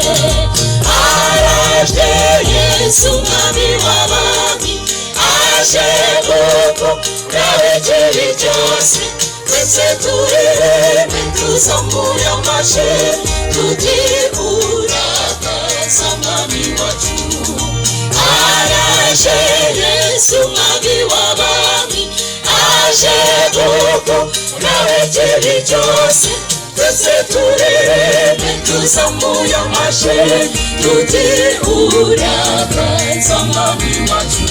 Araje Yesu Mwami w'abami, aje gukuraho ikibi cyose. Twese turirimbe tuzamuye amajwi tuti: "Urakaza Mwami wacu." Araje Yesu Mwami w'abami, aje gukuraho ikibi cyose. Twese turirimbe tuzamuye amajwi tuti: "Urakaza Mwami wacu."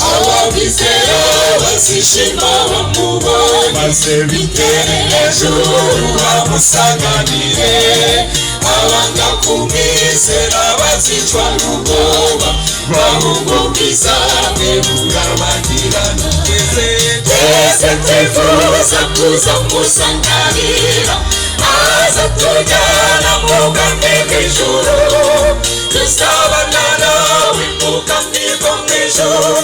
Abamwizera bazishima bamubonye, maze bitere hejuru bamusanganire. Abanga kumwizera bazicwa n'ubwoba, bahunga ubwiza bwe burabagirana. Twese twifuza kuza musanganira, aza tujyana mu bwami bw'ijuru. Tuzabana nawe mu bwami bwo mu ijuru,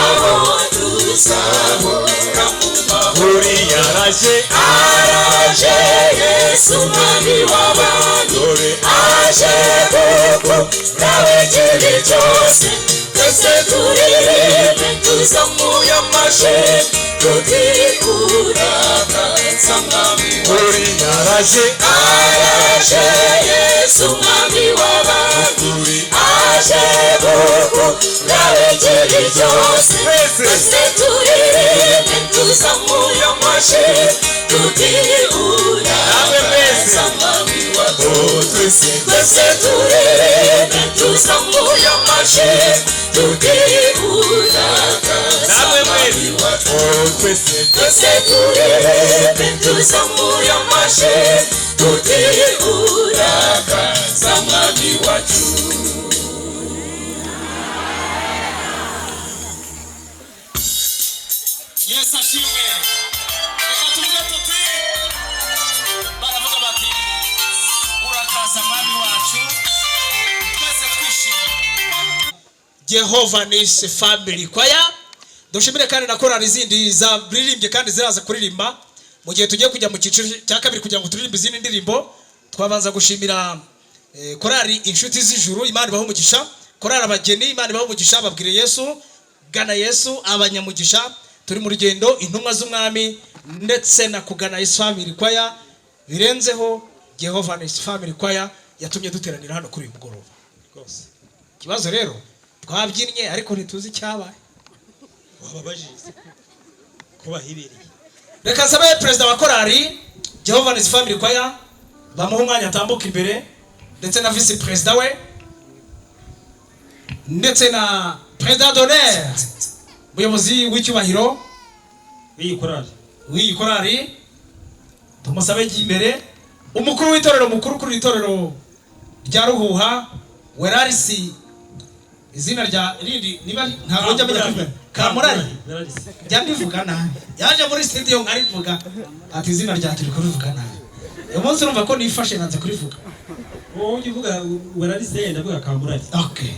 aho tuzahora mu mahoro. Yaraje. Araje Yesu Mwami w'abantu, aje gukuraho ikibi cyose. Twese turirimbe tuzamuye amajwi tuti: "Urakaza Mwami wacu." Yaraje. Araje Yesu Mwami w'abantu, aje gukuraho ikibi cyose. Twese turirimbe tuzamuye amajwi tuti: "Urakaza Mwami wacu." Twese turirimbe tuzamuye amajwi tuti: "Urakaza Mwami wacu." Twese turirimbe tuzamuye amajwi tuti: "Urakaza Mwami wacu." Yesu ashimwe. Reka tuvuge tuti, baravuga bati: "Urakaza Mwami wacu," twese twishimye. Jehova Nisi Family Choir, dushimire kandi na korali zindi zaririmbye kandi ziraza kuririmba. Mu gihe tugiye kujya mu cyiciro cya kabiri kugira ngo turirimbe izindi ndirimbo, twabanza gushimira korali Inshuti z'Ijuru, Imana ibahe umugisha. Korali Abageni, Imana ibahe umugisha. Babwire Yesu, Gana Yesu, Abanyamugisha, Turi mu rugendo, Intumwa z'Umwami, ndetse na Kugana Yesu Family Choir. Birenzeho Jehova Nisi Family Choir yatumye duteranira hano kuri uyu mugoroba rwose. Ikibazo rero, twabyinnye ariko ntituzi icyabaye. Wababajije ko bahibereye? Reka nsabe perezida wa korali Jehova Nisi Family Choir, bamuha umwanya atambuka imbere, ndetse na visi perezida we, ndetse na perezida d'honneur, umuyobozi w'icyubahiro. W'iyi korali. W'iyi korali, tumusabe ajya imbere. Umukuru w'itorero mukuru kuri itorero rya Ruhuha, Werarisi, izina rya rindi niba ntabwo njya menya kuvuga, Kamurari, njya ndivuga nabi. Yaje muri studio nkarivuga, ati izina ryanjye uri kurivuga nabi. Uyu munsi urumva ko nifashe, nanze kurivuga. Wowe ujya uvuga Werarisi, ndavuga Kamurari. Okay,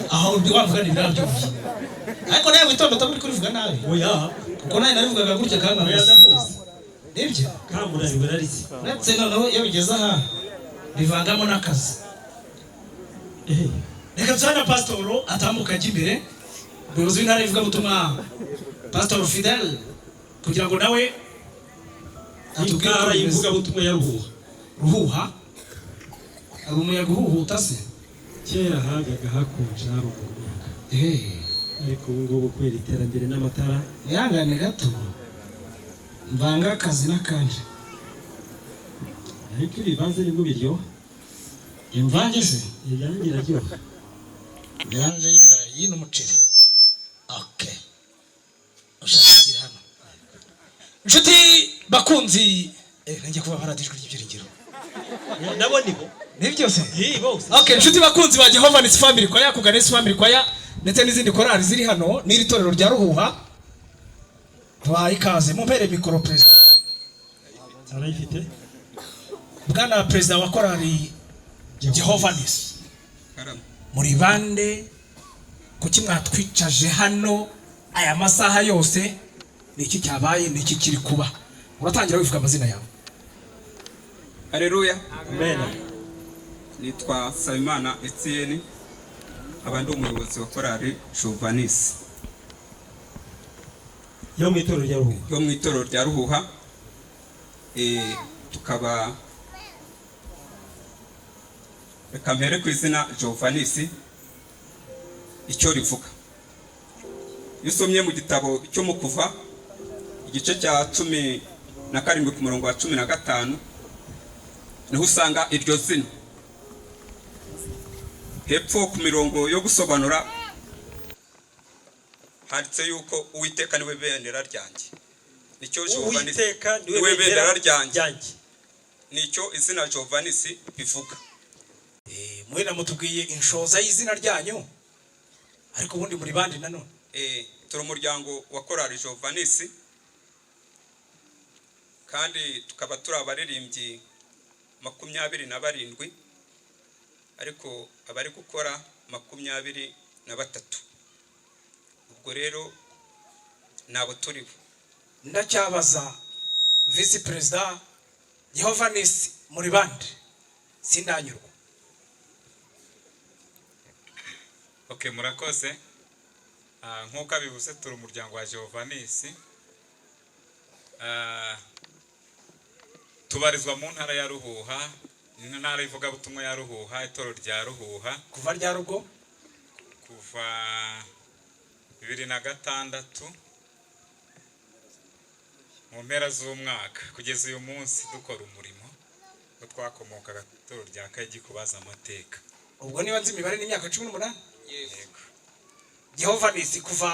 aho ndi wavuga ni birabyumvye, ariko nawe witonda utaburi kurivuga nabi. Oya. Kuko nawe narivugaga gutya kandi. Oya, ndamuzi. Nibyo. Kamurari Werarisi. Uretse noneho iyo bigeze aha bivangamo n'akazi. Reka dusabe na pasitoro atambuka ajya imbere, umuyobozi w'intara y'ivugabutumwa, Pasitoro Fidel, kugira ngo nawe atubwire uko Intara bimeze. y'ivugabutumwa ya Ruhuha. Ruhuha, hari umuyaga uhuhuta se? Kera hajyaga hakonje, haba umuyaga, ariko ubu ngubu kubera iterambere n'amatara. Ihangane gato mvanga akazi n'akandi. Ariko iyo bivanze nibwo biryoha. Imvange se? Ibyanjye iraryoha. Mélange y'ibirayi n'umuceri. Okay, ushaka kugira hano, inshuti bakunzi, nanjye kuba baradiye Ijwi ry'Ibyiringiro. Nabo nibo. Nibyo se? Bose. Okay, inshuti bakunzi ba Jehovah Nisi Family Choir, kugana Nisi Family Choir ndetse n'izindi korali ziri hano n'iri torero rya Ruhuha, tubahaye ikaze. Mumpere mikoro perezida. Arayifite. Bwana perezida wa korali Jehovah Nisi, muri bande? Kuki mwatwicaje hano aya masaha yose? Ni iki cyabaye? Ni iki kiri kuba? Uratangira wivuga amazina yawe. Haleluya. Amen. Nitwa Nsabimana Etienne, nkaba ndi umuyobozi wa korali Jovanisi. Yo mu itorero rya Ruhuha. Yo mu itorero rya Ruhuha. Tukaba, reka mpere ku izina Jovanisi icyo rivuga. Iyo usomye mu gitabo cyo mu Kuva, igice cya 17 ku murongo wa 15, niho usanga iryo zina. Hepfo ku mirongo yo gusobanura handitse yuko Uwiteka niwe bendera ryanjye. Nicyo Jovanisi. Uwiteka niwe niwe bendera bendera ryanjye. Ryanjye. Nicyo izina Jovanisi bivuga. Mwena mutubwiye inshoza y'izina ryanyu, ariko ubundi muri bandi nanone? Turi umuryango wa korali Jovanisi, kandi tukaba turi abaririmbyi 27, ariko abari gukora 23. Ubwo rero nabo turi bo. Ndacyabaza visi perezida, Jehovah Nisi muri bande? Sindanyurwa. Okay, murakoze. Nk'uko abivuze, turi umuryango wa Jehovanisi. Tubarizwa mu ntara ya Ruhuha, intara y'ivugabutumwa ya Ruhuha, itorero rya Ruhuha. Kuva rya rugo? Kuva 2006 mu mpera z'umwaka kugeza uyu munsi dukora umurimo, ko twakomokaga ku itorero rya Kayigi, kubaza amateka. Ubwo niba nzi imibare n'imyaka 18. Yego. Jehovah Nisi kuva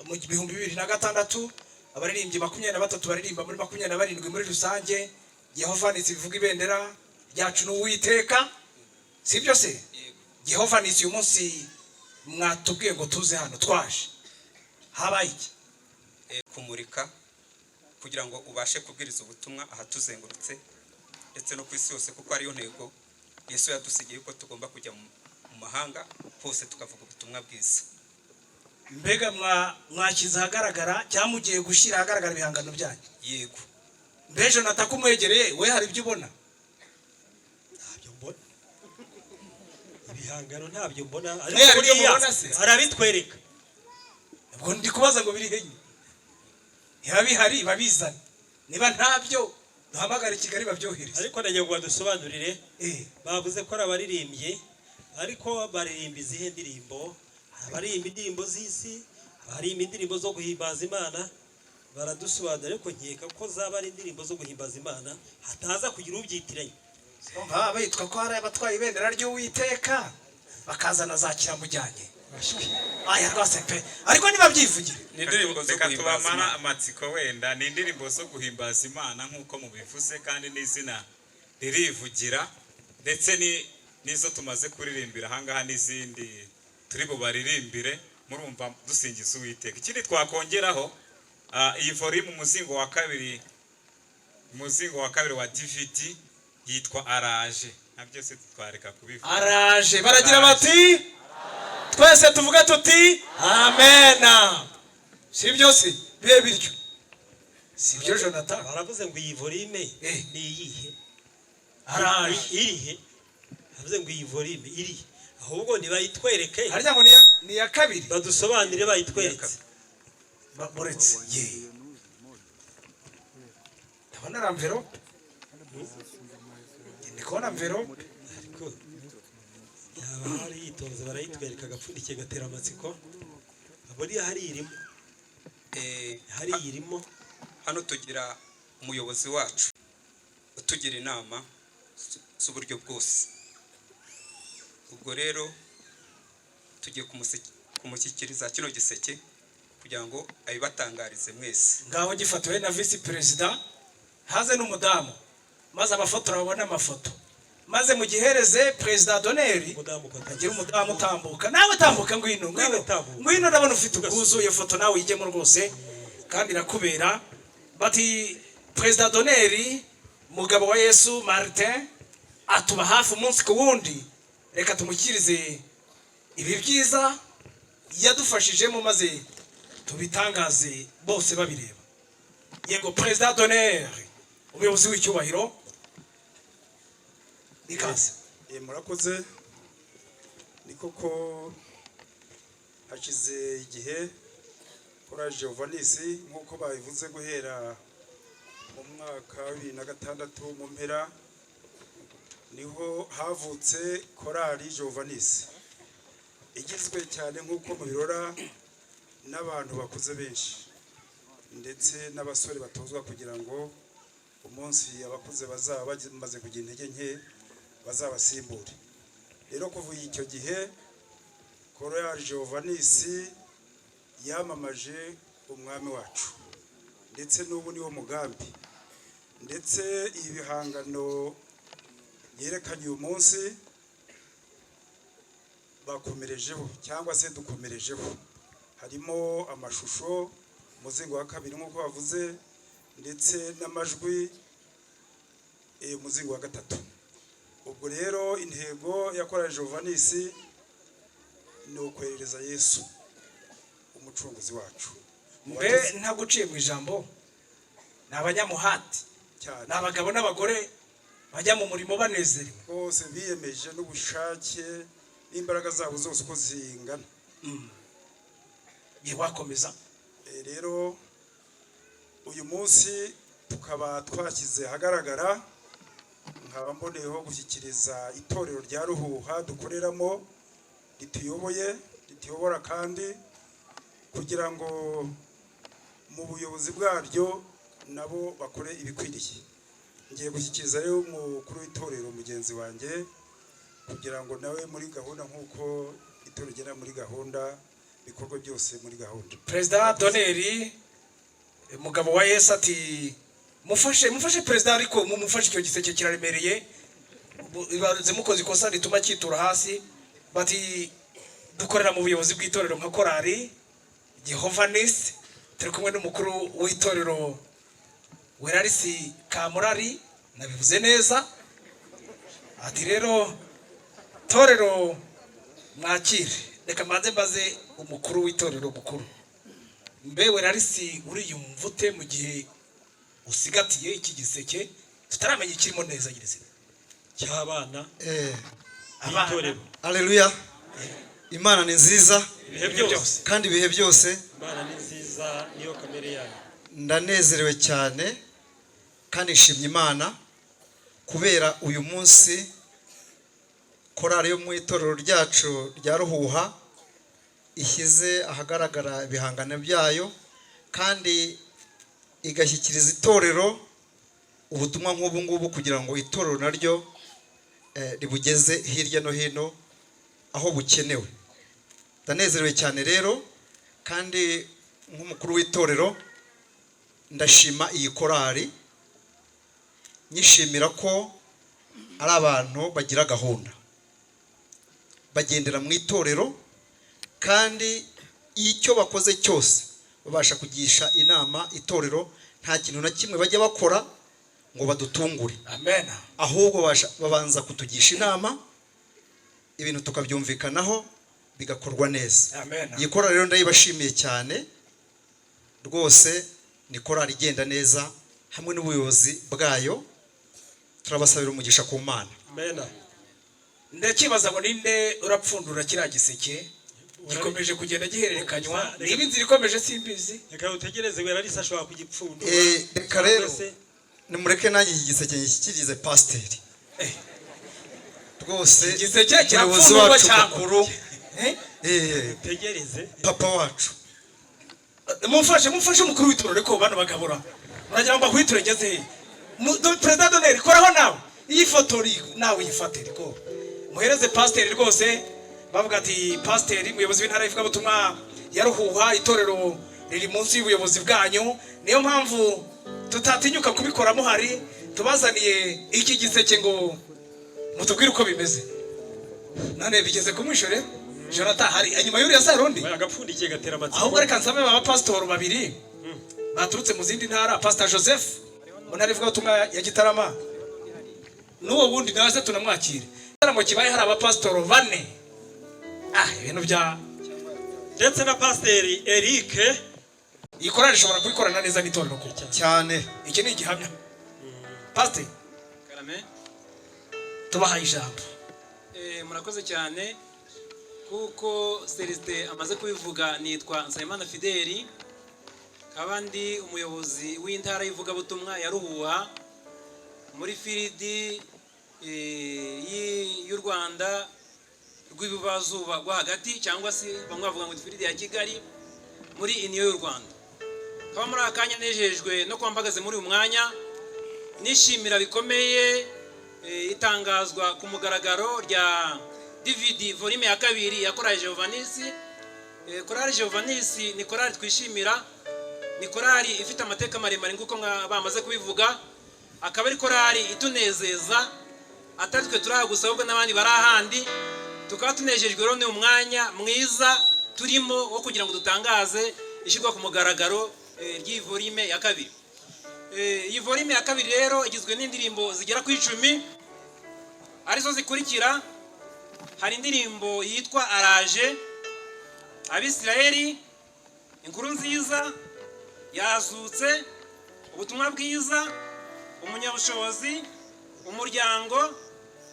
mu 2006, abaririmbyi 23 baririmba muri 27 muri rusange. Jehovah Nisi bivuga ibendera ryacu n'Uwiteka, si byo se? Jehovah Nisi, uyu munsi mwatubwiye ngo tuze hano, twaje, habaye iki? Kumurika kugira ngo ubashe kubwiriza ubutumwa ahatuzengurutse ndetse no ku isi yose, kuko ariyo ntego Yesu yadusigiye, ko tugomba kujya mu mahanga hose tukavuga ubutumwa bwiza. Mbega mwashyize ahagaragara cyangwa mugiye gushyira ahagaragara ibihangano byanyu? Yego. Mbe Jonathan, ko umwegereye, we hari ibyo ubona? Ntabyo mbona, ibihangano ntabyo mbona. Hari Ariko ibyo buriya mubona se? arabitwereka. Ubwo ndi kubaza ngo biri henye? Niba bihari babizane, niba ntabyo duhamagare i Kigali babyohereze. Ariko ndagira ngo badusobanurire. Bavuze ko ari abaririmbyi, ariko baririmba izihe ndirimbo? Hari abaririmba indirimbo z'isi, abaririmba indirimbo zo guhimbaza Imana. Baradusobanurira, ariko nkeka ko zaba ari indirimbo zo guhimbaza Imana, hataza kugira ubyitiranya. Baba bitwa ko hari abatwaye ibendera ry'Uwiteka, bakazana za kiramujyanye. Aya rwose pe, ariko niba byivugira. Ni indirimbo zo Reka guhimbaza tubamara Imana. amatsiko. Wenda ni indirimbo zo guhimbaza Imana nk'uko mubivuze, kandi n'izina ririvugira, ndetse n'izo tumaze kuririmbira ahangaha n'izindi turi bubaririmbire, murumva dusingiza Uwiteka. Ikindi twakongeraho, iyi volume, umuzingo wa kabiri, umuzingo wa kabiri wa DVD yitwa Araje. Na byose twareka kubivuga. Araje. Baragira bati twese tuvuge tuti amena. Si byo se? Bibe bityo, si byo, Jonathan? Baravuze ngo iyi volume ni iyihe? Araje. Irihe? Baravuze ngo iyi volume irihe? Ahubwo nibayitwereke. Harya ngo ni iya kabiri? Badusobanurire, bayitweretse. Muretse ye, ndabona ari enveloppe, ndi kubona enveloppe. Ariko yaba hari yitonze barayitwereka, agapfundikiye gatera amatsiko. Buriya hari irimo, hari irimo. Hano tugira umuyobozi wacu utugira inama z'uburyo bwose. Ubwo rero tugiye kumushyikiriza kino giseke kugira ngo abibatangarize mwese. Ngaho gifatiwe na visi perezida, haze n'umudamu, maze abafotora babone amafoto, maze mugihereze perezida d'honneur. Agira umudamu utambuka, nawe tambuka, ngwino, ngwino, ngwino. Ndabona ufite ubwuzu, iyo foto nawe uyijyemo rwose kandi irakubera. Bati perezida d'honneur, mugabo wa Yesu Martin, atuba hafi umunsi ku wundi. Reka tumushyikirize ibi byiza yadufashijemo, maze tubitangaze bose babireba. Yego, perezida d'honneur, umuyobozi w'icyubahiro, ikaze. Murakoze. Ni koko hashize igihe Korali Jehovanisi, nk'uko babivuze, guhera mu mwaka wa 2006 mu mpera niho havutse Korali Jehovanisi, igizwe cyane nk'uko mubirora n'abantu bakuze benshi ndetse n'abasore batozwa kugira ngo umunsi abakuze bazaba bamaze kugira intege nke bazabasimbure. Rero kuva icyo gihe Korali Jehovanisi yamamaje umwami wacu, ndetse n'ubu niwo mugambi. Ndetse ibi bihangano yerekanye uyu munsi bakomerejeho, cyangwa se dukomerejeho. Harimo amashusho, umuzingo wa kabiri nk'uko bavuze, ndetse n'amajwi, umuzingo wa gatatu. Ubwo rero intego ya Korali Jehovanisi ni ukwerereza Yesu umucunguzi wacu. Mbe ntaguciye mu ijambo, ni abanyamuhati. Cyane. Ni abagabo n'abagore bajya mu murimo banezerewe. Bose biyemeje n'ubushake n'imbaraga zabo zose uko zingana. Ye, wakomeza. Rero uyu munsi tukaba twashyize ahagaragara, nkaba mboneyeho gushyikiriza itorero rya Ruhuha dukoreramo rituyoboye, rituyobora, kandi kugira ngo mu buyobozi bwaryo nabo bakore ibikwiriye. Ngiye gushyikiriza rero umukuru w'itorero mugenzi wanjye kugira ngo nawe muri gahunda, nk'uko itorero rigena muri gahunda, bikorwa byose muri gahunda. Perezida d'honneur, umugabo wa Yesu, ati mufashe, mufashe perezida, ariko mumufashe, icyo giseke kiraremereye. Ibaze mukoze ikosa rituma cyitura hasi. Bati dukorera mu buyobozi bw'itorero nka korali Jehova Nisi, turi kumwe n'umukuru w'itorero Werarisi Kamurari, nabivuze neza. Ati rero torero mwakire. Reka mbanze mbaze umukuru w'itorero mukuru: mbe Werarisi, uriyumva ute mu gihe usigatiye iki giseke tutaramenya ikirimo neza nyirizina? Cy'abana Abana. b'itorero. Aleluya! Imana ni nziza. Ibihe byose. Kandi ibihe byose. Imana ni nziza, niyo kamere yayo. Ndanezerewe cyane kandi nshimye Imana kubera uyu munsi korali yo mu itorero ryacu rya Ruhuha ishyize ahagaragara ibihangano byayo, kandi igashyikiriza itorero ubutumwa nk'ubu ngubu kugira ngo itorero naryo ribugeze hirya no hino aho bukenewe. Ndanezerewe cyane rero, kandi nk'umukuru w'itorero ndashima iyi korali, nyishimira ko ari abantu bagira gahunda, bagendera mu itorero, kandi icyo bakoze cyose babasha kugisha inama itorero. Nta kintu na kimwe bajya bakora ngo badutungure. Amen. Ahubwo babanza kutugisha inama, ibintu tukabyumvikanaho, bigakorwa neza. Amen. Iyi korali rero ndayibashimiye cyane rwose, ni korali igenda neza hamwe n'ubuyobozi bwayo. Turabasabira umugisha ku Mana. Amen. Ndakibaza ngo ninde urapfundura kiriya giseke gikomeje kugenda gihererekanywa? Niba inzira ikomeje simbizi. Reka utegereze, Werarisi ashobora kugipfundura. Reka rero nimureke nanjye iki giseke ngishyikirize pasiteri rwose. Igiseke Umuyobozi kirapfundurwa wacu cyangwa mukuru, Utegereze. papa wacu. Mumfashe, mumfashe umukuru w'itorero. Ariko bano bagabura muragira ngo mbahwiture ngeze he? Perezida d'honneur, koraho nawe iyi foto, nawe uyifate riko muhereze pasiteri rwose. Bavuga ati pasiteri umuyobozi w'intara y'ivugabutumwa ya Ruhuha, itorero riri munsi y'ubuyobozi bwanyu, niyo mpamvu tutatinyuka kubikora muhari, tubazaniye iki giseke ngo mutubwire uko bimeze. None bigeze ku mwisho rero. Jonathan, hari inyuma y'uriya saro undi Agapfundikiye gatera amatsiko. Ahubwo reka nsabe aba pasitoro babiri baturutse mu zindi ntara, Pastor Joseph mu ntara ivugabutumwa ya Gitarama, n'uwo wundi nawe se tunamwakire. Igitaramo kibaye hari abapasitoro bane, ibintu bya Ndetse na Pasiteri Eric. Iyi korali ishobora kubikorana neza n'itorero koko. Cyane. Iki ni igihamya. Pasiteri, Karame. tubahaye ijambo. Murakoze cyane. Kuko Celestin amaze kubivuga, nitwa Nsabimana Fideli, nkaba ndi umuyobozi w'intara y'ivugabutumwa ya Ruhuha muri field y'u Rwanda rw'ibubazuba rwo hagati, cyangwa se bamwe bavuga ngo ni field ya Kigali muri Union y'u Rwanda. Nkaba muri aka kanya nejejwe no kuba mpagaze muri uyu mwanya, nishimira bikomeye itangazwa ku mugaragaro rya DVD volume ya kabiri ya Korali Jeovanisi. Korali Jeovanisi ni korali twishimira, ni korali ifite amateka maremare nk'uko bamaze kubivuga, akaba ari korali itunezeza, atari twe turi aha gusa ahubwo n'abandi bari ahandi. Tukaba tunejejwe rero n'uyu mwanya mwiza turimo wo kugira ngo dutangaze ishyirwa ku mugaragaro ry'iyi volume ya kabiri. Iyi volume ya kabiri rero igizwe n'indirimbo zigera ku 10, arizo zikurikira: hari indirimbo yitwa Araje, Abisirayeli, Inkuru Nziza, Yazutse, Ubutumwa Bwiza, Umunyabushobozi, Umuryango,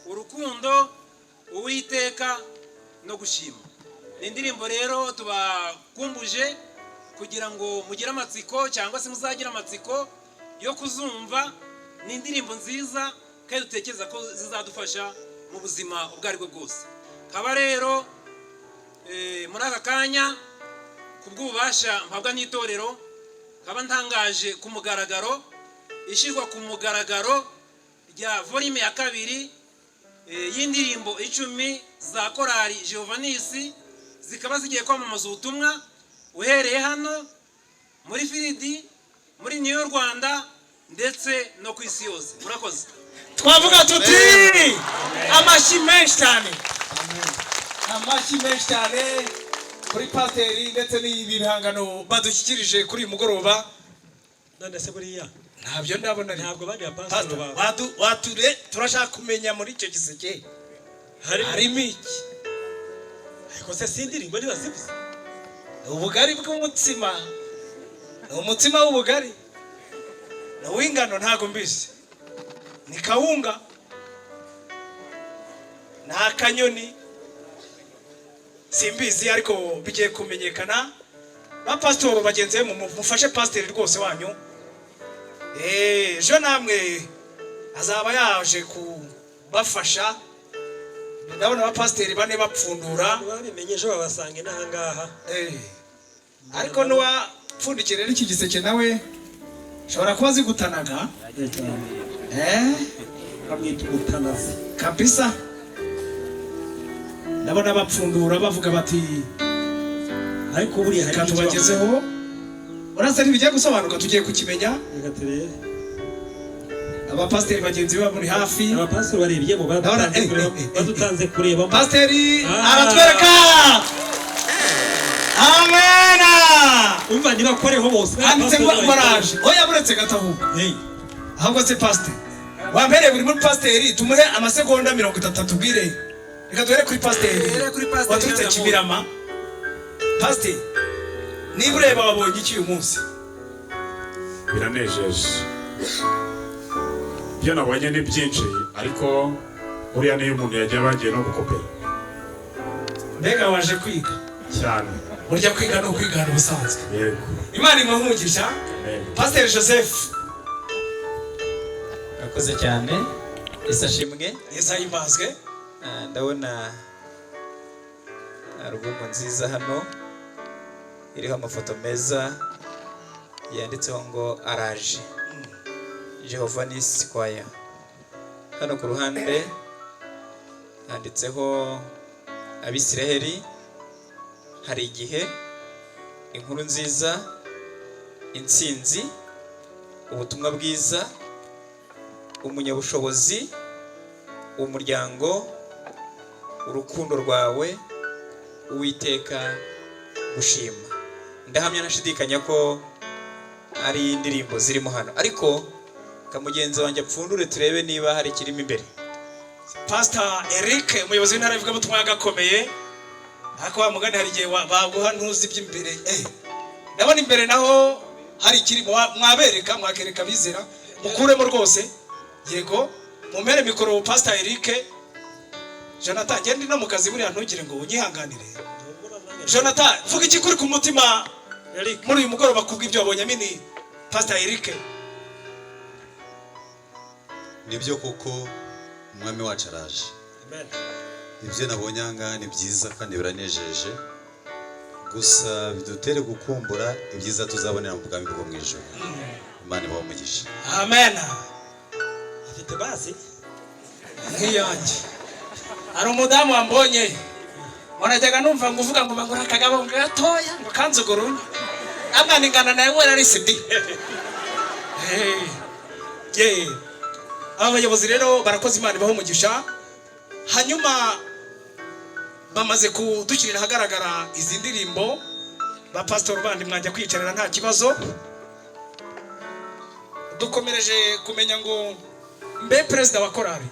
Urukundo, Uwiteka no Gushima. Ni indirimbo rero tubakumbuje kugira ngo mugire amatsiko, cyangwa se muzagire amatsiko yo kuzumva. Ni indirimbo nziza kandi dutekereza ko zizadufasha mu buzima ubwo aribwo bwose. Kaba rero muri aka kanya, ku bw'ububasha mpabwa n'itorero, kaba ntangaje ku mugaragaro ishyirwa ku mugaragaro rya volume ya kabiri y'indirimbo 10 za Korali Jeovanisi, zikaba zigiye kwamamaza ubutumwa uhereye hano muri field, muri New Rwanda, ndetse no ku isi yose. Murakoze. Twavuga tuti amashyi menshi cyane, amashyi menshi cyane kuri pasiteri ndetse n'ibi bihangano badushyikirije kuri uyu mugoroba. None se buriya Ntabyo ndabona. Ntabwo bandi bapasitoro bawe. Wature, turashaka kumenya muri icyo giseke harimo iki? Ariko se si indirimbo ntibazivuze? Ubugari bw'umutsima, ni umutsima w'ubugari, ni uw'ingano, ntabwo mbizi, ni kawunga, ni akanyoni, simbizi, ariko bigiye kumenyekana. Ba pasitoro bagenzi be, mufashe pasiteri rwose wanyu. Ejo namwe azaba yaje kubafasha. Ndabona abapasiteri bane bapfundura. Babimenye ejo babasanga inahangaha. Ariko n'uwapfundikiye rero iki giseke nawe ashobora kuba azi gutanaga. Bamwita umutanazi. Kabisa, ndabona bapfundura bavuga bati Ariko buriya hari Reka n'icyo tubagezeho. Urasa ntibigiye gusobanuka, tugiye kukimenya. Reka turebe. Abapasiteri bagenzi be bamuri hafi. Abapasiteri barebyemo, badutanze kurebamo. Pasiteri aratwereka. Amena. Umva, nibakoreho bose. Handitse ngo baraje. Oya, buretse gato. Ahubwo ahubwo se pasiteri wampereye buri muri pasiteri, tumuhe amasegonda 30 atubwire. Reka duhere kuri pasiteri Duhere kuri pasiteri waturutse Jean d'Amour. Kimirama. Pasiteri, niba ureba, wabonye iki uyu munsi? Biranejeje. Ibyo nabonye ni byinshi, ariko buriya niyo umuntu yagiye bagiye no gukopera. Mbega waje kwiga? Cyane. Burya kwiga ni ukwigana ubusanzwe. Yego. Imana imuhe umugisha. Pasiteri Joseph. Urakoze cyane. Yesu ashimwe. Yesu ahimbazwe. Ndabona alubumu nziza hano iriho amafoto meza, yanditseho ngo "Araje", Jehova Nisi Choir. Hano ku ruhande handitseho Abisiraheli, hari igihe, inkuru nziza, intsinzi, ubutumwa bwiza, umunyabushobozi, umuryango, urukundo rwawe, Uwiteka gushima. Ndahamya ntashidikanya ko ari indirimbo zirimo hano, ariko ka mugenzi wanjye apfundure turebe niba hari ikirimo imbere. Pastor Eric, umuyobozi w'intara y'ivugabutumwa yagakomeye, ariko wa mugani hari igihe baguha ntuzi iby'imbere. Ndabona imbere naho hari ikirimo. Mwabereka, mwakereka abizera, mukuremo rwose. Yego, mumere mikoro Pastor Eric. Jonathan, ngende no mu kazi, buriya ntugire ngo unyihanganire. Jonathan, vuga iki kuri ku mutima muri uyu mugoroba kubw'ibyo wabonye mini Pastor Eric? Nibyo koko, umwami wacu araje. Ibyo nabonye aha ngaha ni byiza kandi biranejeje, gusa bidutere gukumbura ibyiza tuzabonera mu bwami bwo mu ijuru. Imana ibahe umugisha. Amen. Afite basi. Nk'iyanjye, hari umudamu wambonye, wanajyaga numva ngo uvuga ngo bangura akagabo gatoya ngo kanzugurunya amwana ingana nawe wera sidi. Aba bayobozi rero barakoze, Imana ibaha umugisha. Hanyuma bamaze kudushyirira ahagaragara izi ndirimbo. Ba pasitori bandi mwajya kwiyicarira, nta kibazo. Dukomereje kumenya ngo mbe perezida wa korali,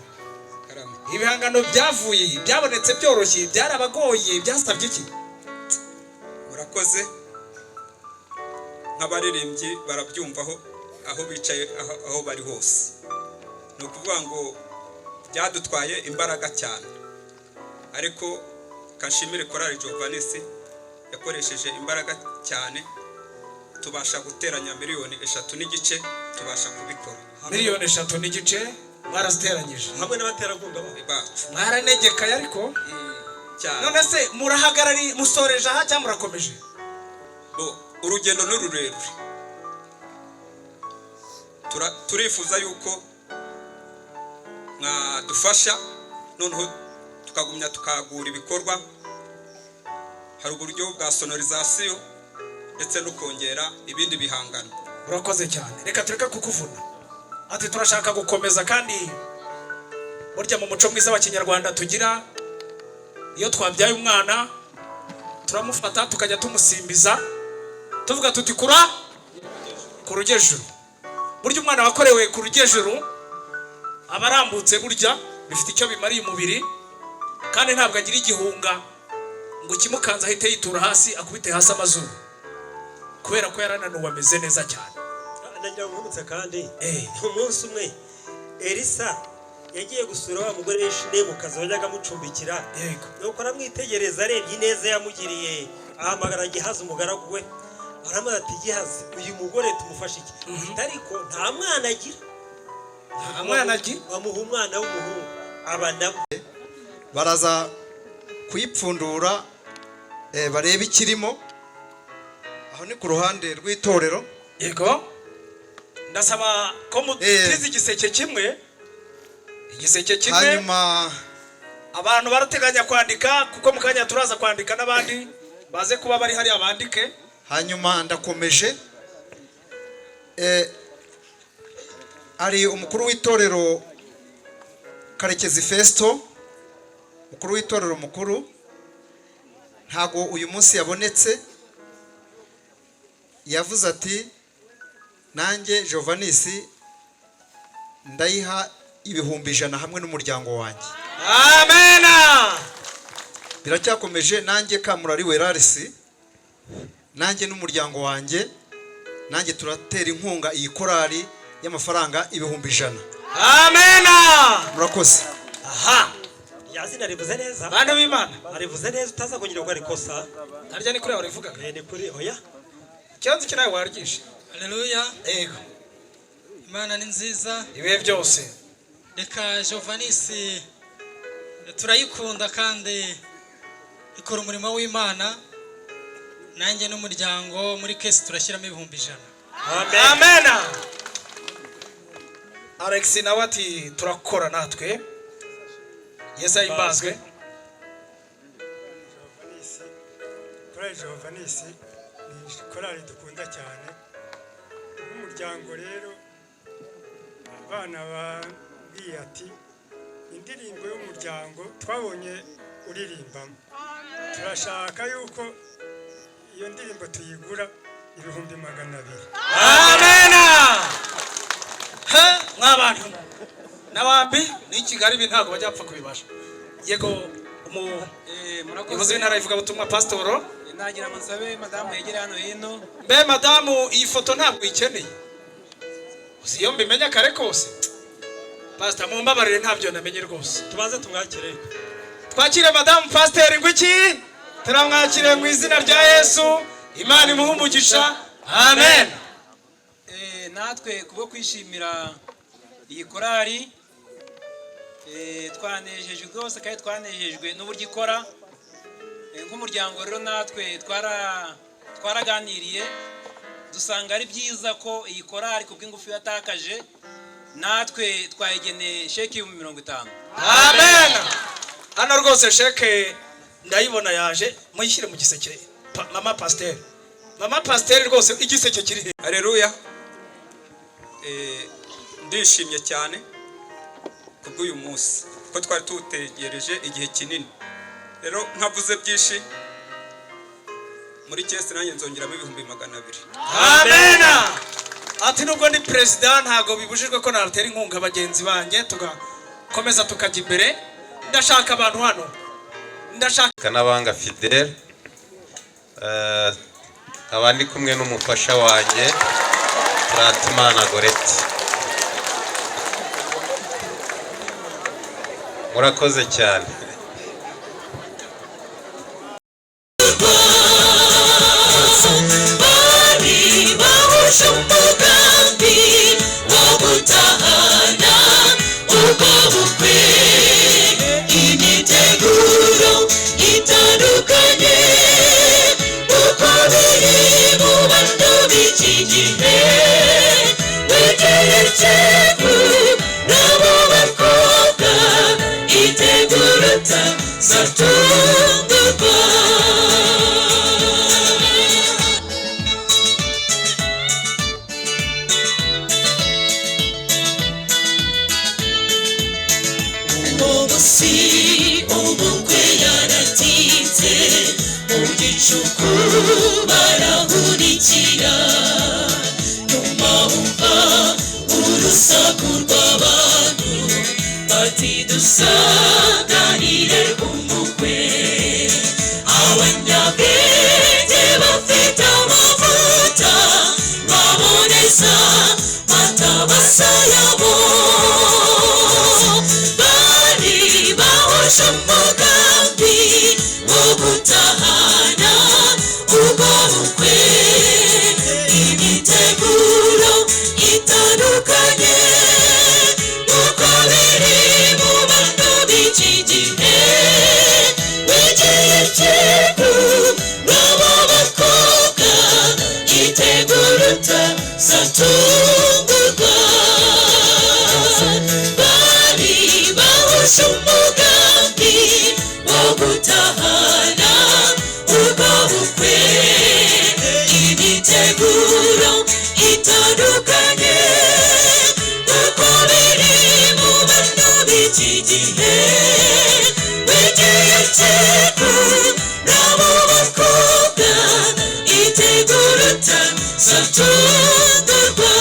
ibihangano byavuye, byabonetse byoroshye, byarabagoye, byasabye iki? Murakoze. Nk'abaririmbyi barabyumvaho aho bicaye, aho bari hose. Ni ukuvuga ngo byadutwaye imbaraga cyane, ariko kashimire korali Jovanisi yakoresheje imbaraga cyane, tubasha guteranya miliyoni 3.5, tubasha kubikora. Miliyoni 3.5 mwaraziteranyije? Hamwe n'abaterankunga bacu. Mwaranegekaye ariko. Cyane. None se murahagarari, musoreje aha cyangwa murakomeje? Bo, urugendo ni rurerure. Turifuza yuko mwadufasha noneho tukagumya tukagura ibikorwa. Hari uburyo bwa sonorisation ndetse no kongera ibindi bihangano. Urakoze cyane. Reka tureke kukuvuna. Ati turashaka gukomeza, kandi burya mu muco mwiza wa Kinyarwanda tugira, iyo twabyaye umwana turamufata tukajya tumusimbiza, tuvuga tuti "Kura ku rugejuru". Burya umwana wakorewe ku rugejuru aba arambutse, burya bifite icyo bimariye umubiri, kandi ntabwo agira igihunga ngo kimukanze ahite yitura hasi, akubite hasi amazuru, kubera ko yarananiwe, ameze neza cyane. Ndagira ngo nkwibutse kandi, umunsi umwe Elisa yagiye gusura wa mugore w'Ishinemukazi wajyaga amucumbikira. Nuko aramwitegereza, arebye ineza yamugiriye, ahamagara Gihazi umugaragu we, aramubaza ati: "Gihazi, uyu mugore tumufashe iki?" Ati: "Ariko nta mwana agira." Nta mwana agira. Bamuha umwana w'umuhungu, aba nawe. Baraza kuyipfundura, barebe ikirimo. Aho ni ku ruhande rw'itorero. Yego, ndasaba ko mutiza igiseke kimwe, igiseke kimwe. Hanyuma abantu barateganya kwandika, kuko mu kanya turaza kwandika n'abandi. Baze kuba bari hariya bandike. Hanyuma ndakomeje. Hari umukuru w'itorero Karekezi Festo, umukuru w'itorero mukuru, ntago uyu munsi yabonetse. Yavuze ati nanjye Jovanisi ndayiha 100,000 hamwe n'umuryango wanjye. Amena. Biracyakomeje. Nanjye Kamurari Werarisi, nanjye n'umuryango wanjye, nanjye turatera inkunga iyi korali y'amafaranga 100,000. Amena. Murakoze. Aha. Ya zina rivuze neza. Bana b'Imana. Arivuze neza, utaza kugira ngo arikosa. Harya ni kuri aho rivugaga? Ni kuri oya. Ikibazo cyo nawe waryishe. Haleluya. Yego. Imana ni nziza ibihe byose. Reka Jovanisi turayikunda kandi ikora umurimo w'Imana. Nanjye n'umuryango muri kesi turashyiramo 100,000. Amena. Alex nawe ati turakora natwe. Yesu ahimbazwe. Korali Jovanisi ni korali dukunda cyane nk'umuryango. Rero abana babwiye ati indirimbo y'umuryango twabonye uririmbamo, turashaka yuko iyo ndirimbo tuyigura 200,000. Amena. Mwabantu n'abambi ni Kigali ibi ntabwo bajya bapfa kubibasha. Yego, umuyobozi w'intara ivugabutumwa pasitoro. Nagira ngo nsabe madamu yegere hano hino. Mbe madamu, iyi foto ntabwo uyikeneye? Uzi iyo mbimenya kare kose. Pastor, mumbabarire ntabyo namenye rwose. Tubanze tumwakire. Twakire madamu pasiteri. Ngwiki turamwakire mu izina rya Yesu. Imana imuhe umugisha. Amen. Natwe kubwo kwishimira iyi korali, twanejejwe rwose kandi twanejejwe n'uburyo ikora. Nk'umuryango rero natwe twaraganiriye dusanga ari byiza ko iyi korali kubw'ingufu yatakaje natwe twayigeneye sheki 50,000. Amen. Hano rwose sheke ndayibona yaje, muyishyire mu giseke. Mama pasiteri, mama pasiteri rwose igiseke kiri he? Haleluya. Ndishimye cyane kubw'uyu munsi ko twari tuwutegereje igihe kinini. Rero ntavuze byinshi, muri kese nanjye nzongeramo 200,000. Amena. Ati nubwo ndi perezida ntabwo bibujijwe ko natera inkunga bagenzi banjye, tugakomeza tukajya imbere. Ndashaka abantu hano, ndashaka Kanabanga Fidel, nkaba ndi kumwe n'umufasha wanjye Turatimana Goreti. Murakoze cyane. Bari bahuje umugambi wo gutahana ubwo bukwe, imyiteguro itandukanye uko biri mu bantu b'iki gihe. Wegereye n'abo bakobwa itegura zatungurwa. Umunsi ubukwe yaratinze, mu gicuku barahunikira. Nyuma bumva urusaku rw'abantu bati dusanganire umukwe. Abanyabwenge bafite amavuta baboneza matabasa yabo, bari bahuje umugambi wo gutahana ubwo bukwe, imyiteguro itandukanye uko biri mu bantu b'iki gihe. Wegeye cyego n'abo bakobwa itegura utazatungurwa. utazatungurwa.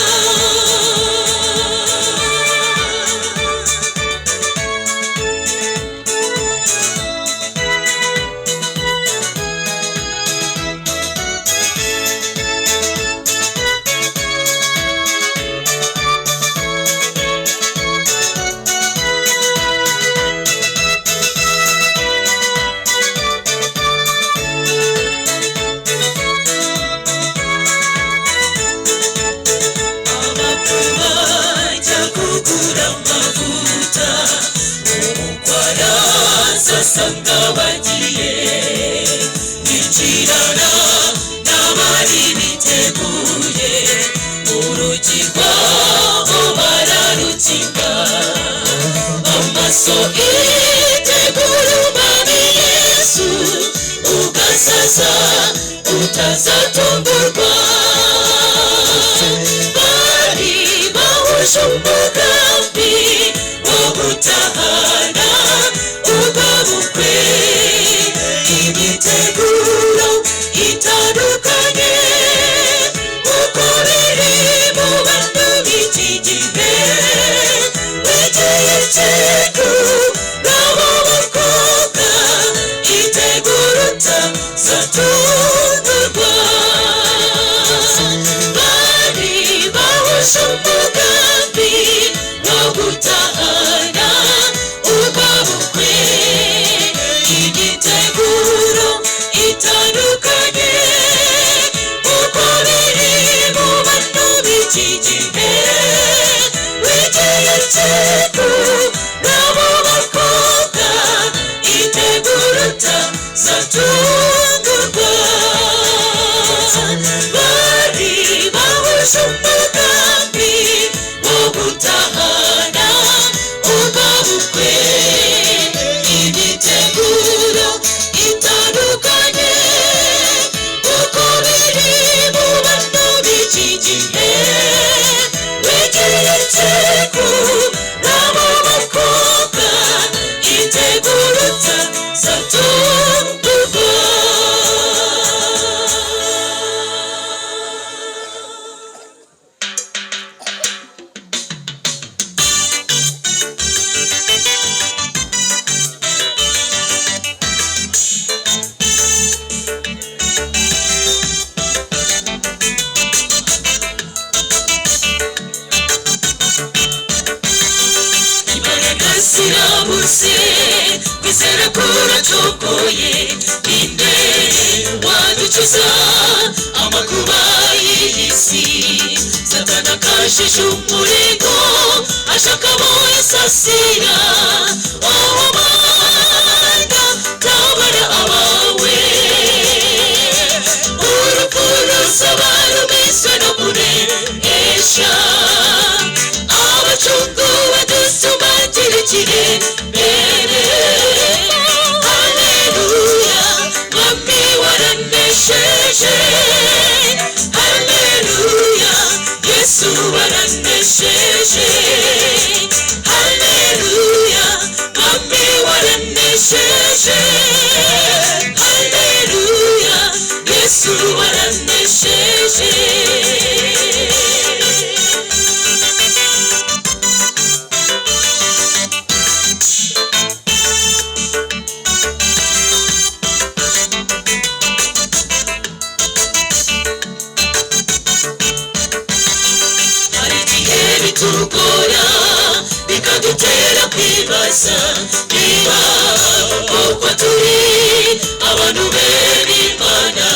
Bajya kugura amavuta, umukwe araza asanga bagiye binjirana n'abari biteguye, urugi rwabo bararukinga. Amaso itegura Umwami Yesu, ugasaza utazatungurwa. Bari bahuje umugambi wo gutahana ubwo bukwe, imyiteguro itandukanye uko biri mu bantu b'iki gihe. Wegeye ikigo n'abo bakobwa, itegura utazatungurwa. Bari bahuje umugambi wo gutahana ubwo bukwe, imyiteguro itandukanye uko biri mu bantu b'iki gihe. Wegeye ikigo n'abo bakobwa, itegura utazatungurwa. Bari bahuje umugambi wo gutahana ubwo bukwe, imyiteguro itandukanye uko biri mu bantu b'iki gihe. Wegeye ikigo n'abo bakobwa, itegura utazatungurwa. Imbaraga zirabuze, kwizera kuracokoye, ninde wadukiza amakuba y'iyi si? Satani akajije umurego, ashaka abo yasasira. Oh Mana, tabara abawe. Urupfu ruzaba rumizwe no kunesha, abacunguwe dusumagira ikirere. Haleluya, Mwami waranesheje. Haleluya, Yesu waranesheje. Haleluya, Mwami waranesheje. Haleluya, Yesu waranesheje. Hari igihe bitugora bikadutera kwibaza niba koko turi abantu bene Imana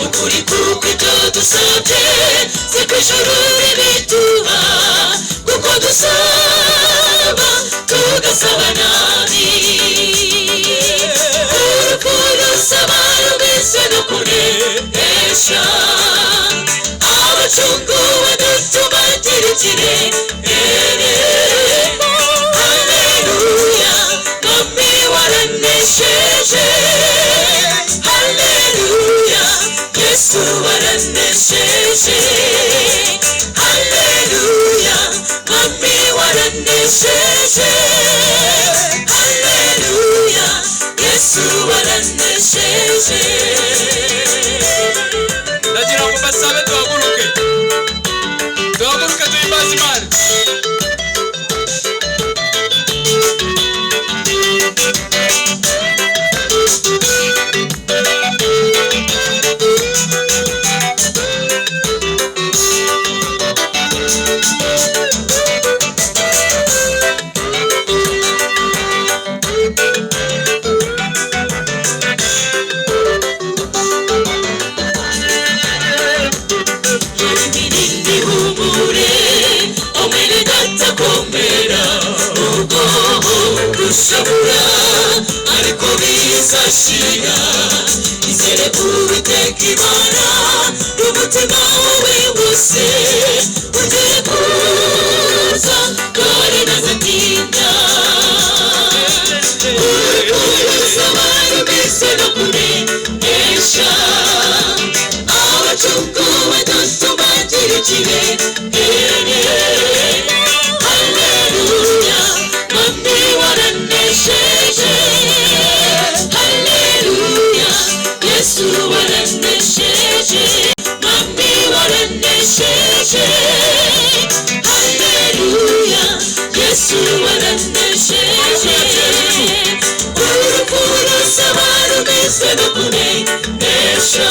ukuri, kuko ibyo dusabye si ku ijuru ribituba, kuko dusaba tugasaba nabi. Urupfu rusaba rumeze no kunesha, abacunguwe dutumagira ikirere. Haleluya, Mwami waranesheje. Haleluya, Yesu waranesheje. Haleluya, Mwami waranesheje. Haleluya, Yesu waranesheje. Ndagira ngo mbasabe duhaguruke. Birashabura ariko bizashira. Izere Uwiteka Imana n'umutima wawe wose, ugiye kuza dore ntazatinda. Urukuruza barumeze no kunesha, abacukuwe dutumbagira ikirere. Haleluya, Mwami waranesheje. Haleluya, Yesu waranesheje. Mwami waranesheje. Haleluya, Yesu waranesheje. Urukundo barumeze no kunesha,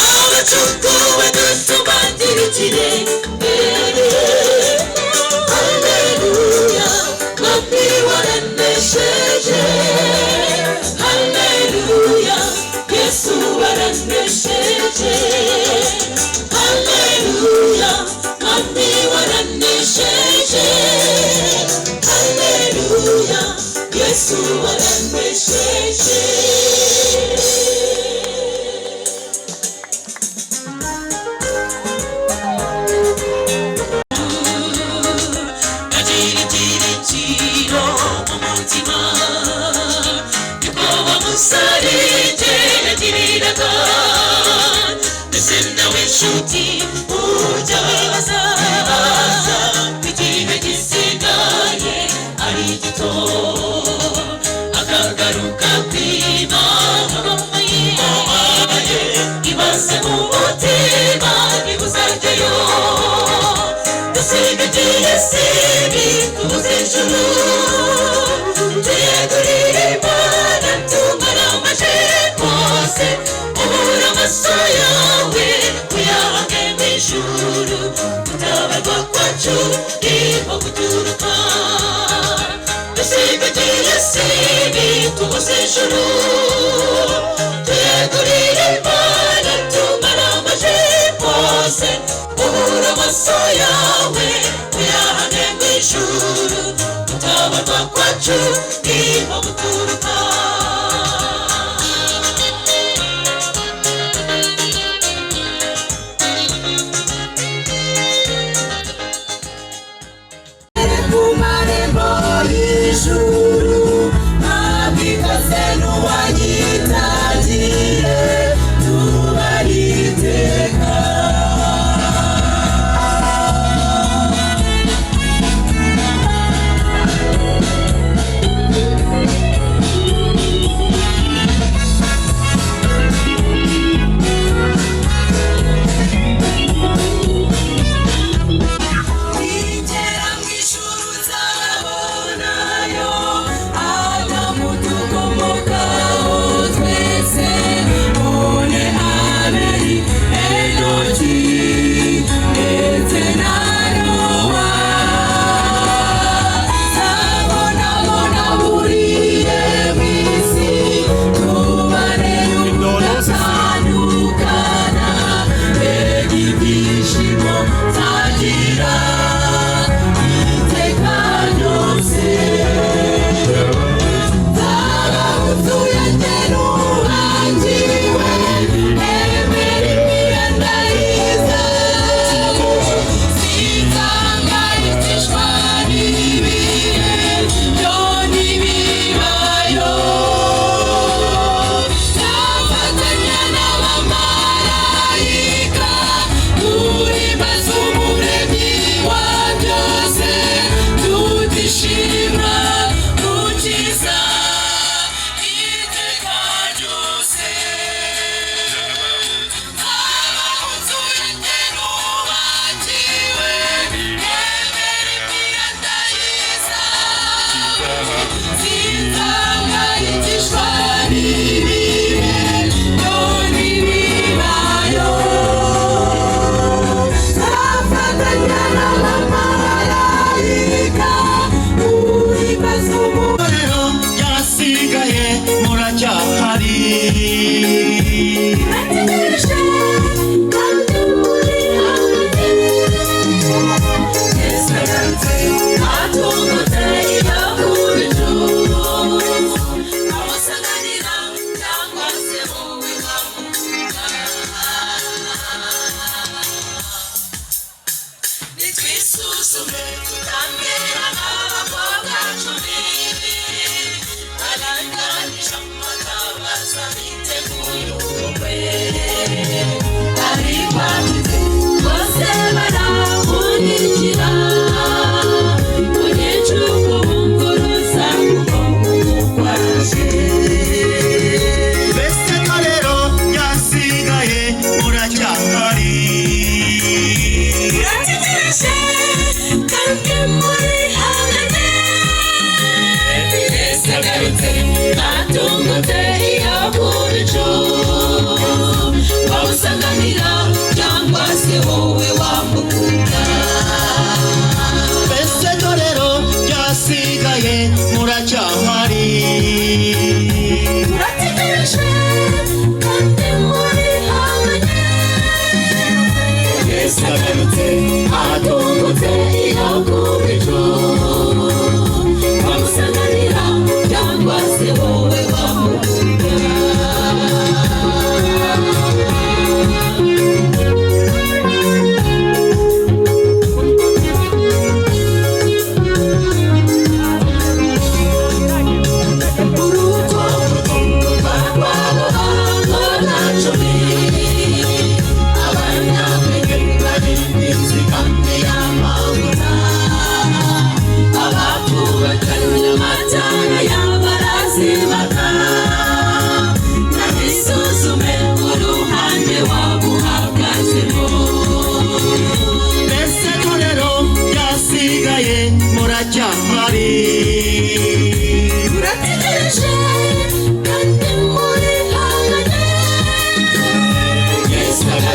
abacukuwe dutumbagira ikirere. Haleluya, Mwami waranesheje. Haleluya, Yesu waranesheje. Haleluya, Mwami waranesheje. Haleluya, Yesu waranesheje. Nagira ibyiringiro mu mutima, niko wa musarenge yagiriraga. Mbese nawe nshuti ujya wibaza igihe gisigaye ari gito, akagaruka kw'Imana ye? Ibaze mu mutima niba uzajyayo. Dusigagiye sibi tubuze ijuru, tuyegurire Imana tumara amaje rwose. Ubura amaso yawe uyahange mu ijuru, gutabarwa kwacu niho guturuka. Dusigagiye sibi tubuze ijuru, tuyegurire Imana tumara amaje rwose. Ubura amaso yawe uyahange mu ijuru, gutabarwa kwacu niho guturuka. Ku marembo y'ijuru ntabwo ikaze n'uwayitagiye tubari iteka.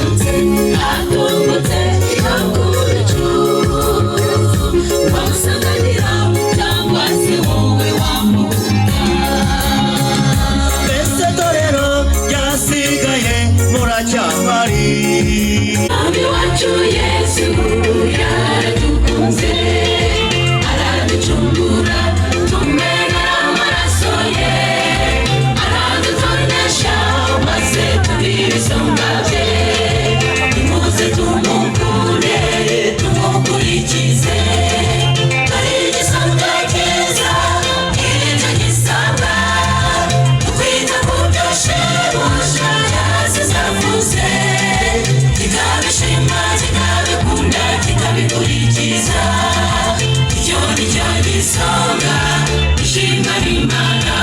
Yagarutse atungutse ku bicu, wamusanganira cyangwa se wowe wamuhuta. Mbese torero ryasigaye muracyahari? Mwami wacu Yesu yaradukunze, araducungura, tumenera amaraso ye, aradutonesha maze turi ibisonga bye. Nimuze tumukunde, tumukurikize, dore igisonga cyiza, icyo gisabwa ukwita ku byo shebuja yasize avuze, kikabishima, kikabikunda, kikabikurikiza. Icyo ni cyo gisonga ishimwa n'Imana.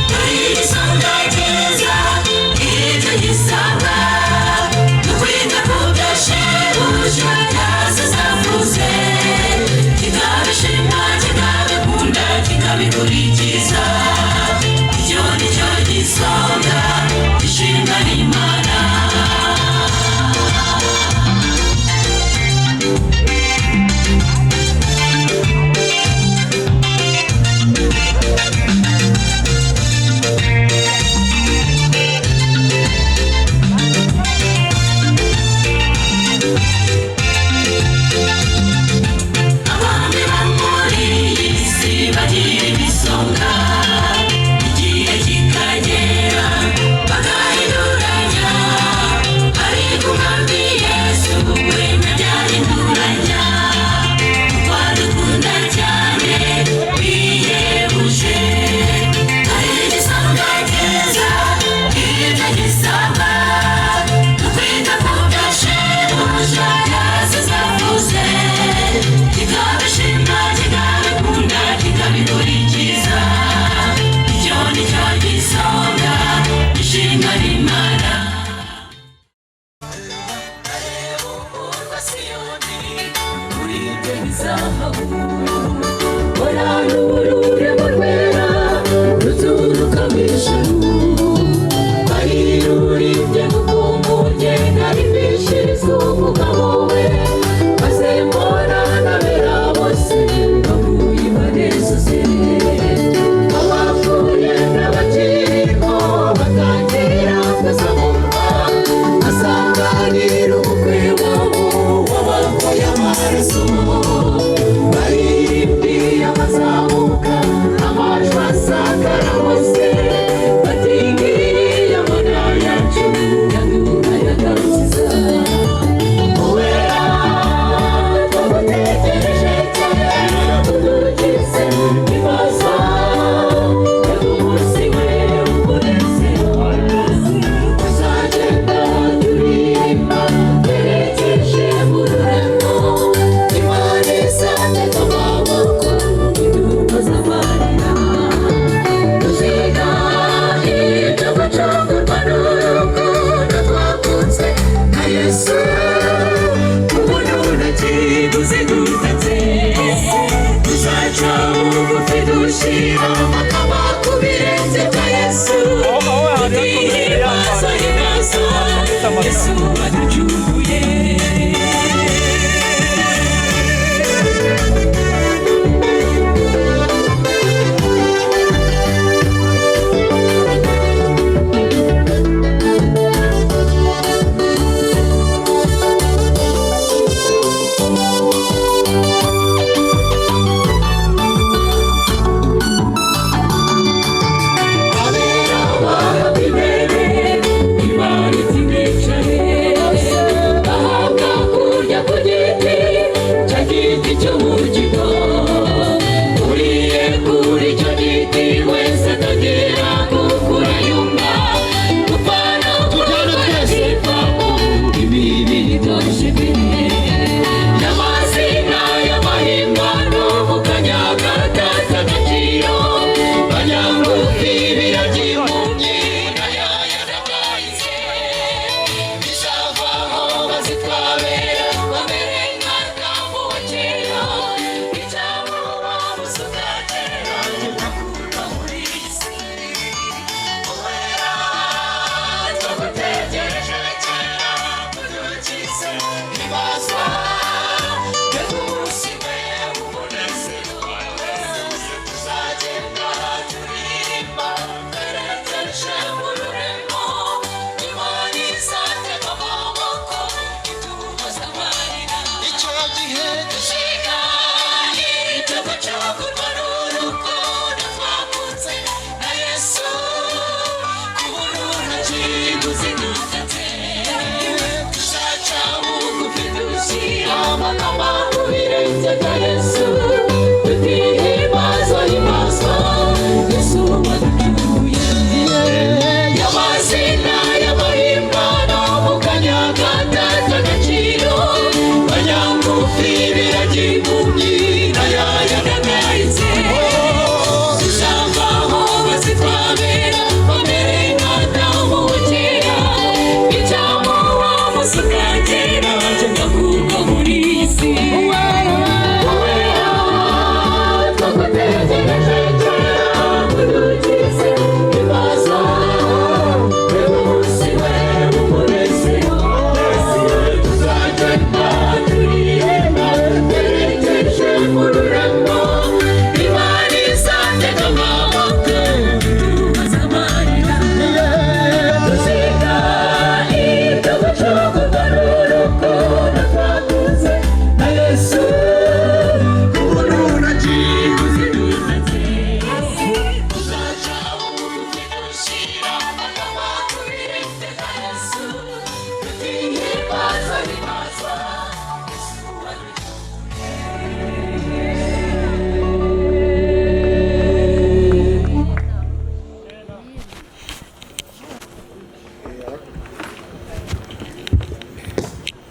Dore igisonga cyiza, icyo gisabwa ukwita ku byo shebuja yasize avuze, kikabishima, kikabikunda, kikabikurikiza. Icyo ni cyo gisonga ishimwa n'Imana. Abami bo muri iyi si bagira ibisonga, igihe kikagera bagahinduranya, ariko Umwami Yesu we ntabyahinduranya, kuko adukunda cyane bihebuje. Dore igisonga cyiza, icyo gisabwa ukwita ku byo shebuja yasize avuze, kikabishima, kikabikunda, kikabikurikiza. Icyo ni cyo gisonga ishimwa n'Imana. Umurwa Siyoni uri ibyo bizahabu, urarururemo rwera ruturuka mu ijuru, bayirurimbye gukumburye narimbishiriza umugabo we, maze mbona n'abera bose bavuye impande zose, abapfuye n'abakiriho batangira kuzamurwa, asanganira ubukwe wabo wabavuye amaraso, baririmbiye abazamuka amajwi asakara hose, bati ngiriya mana yacu yaduhaye agakiza.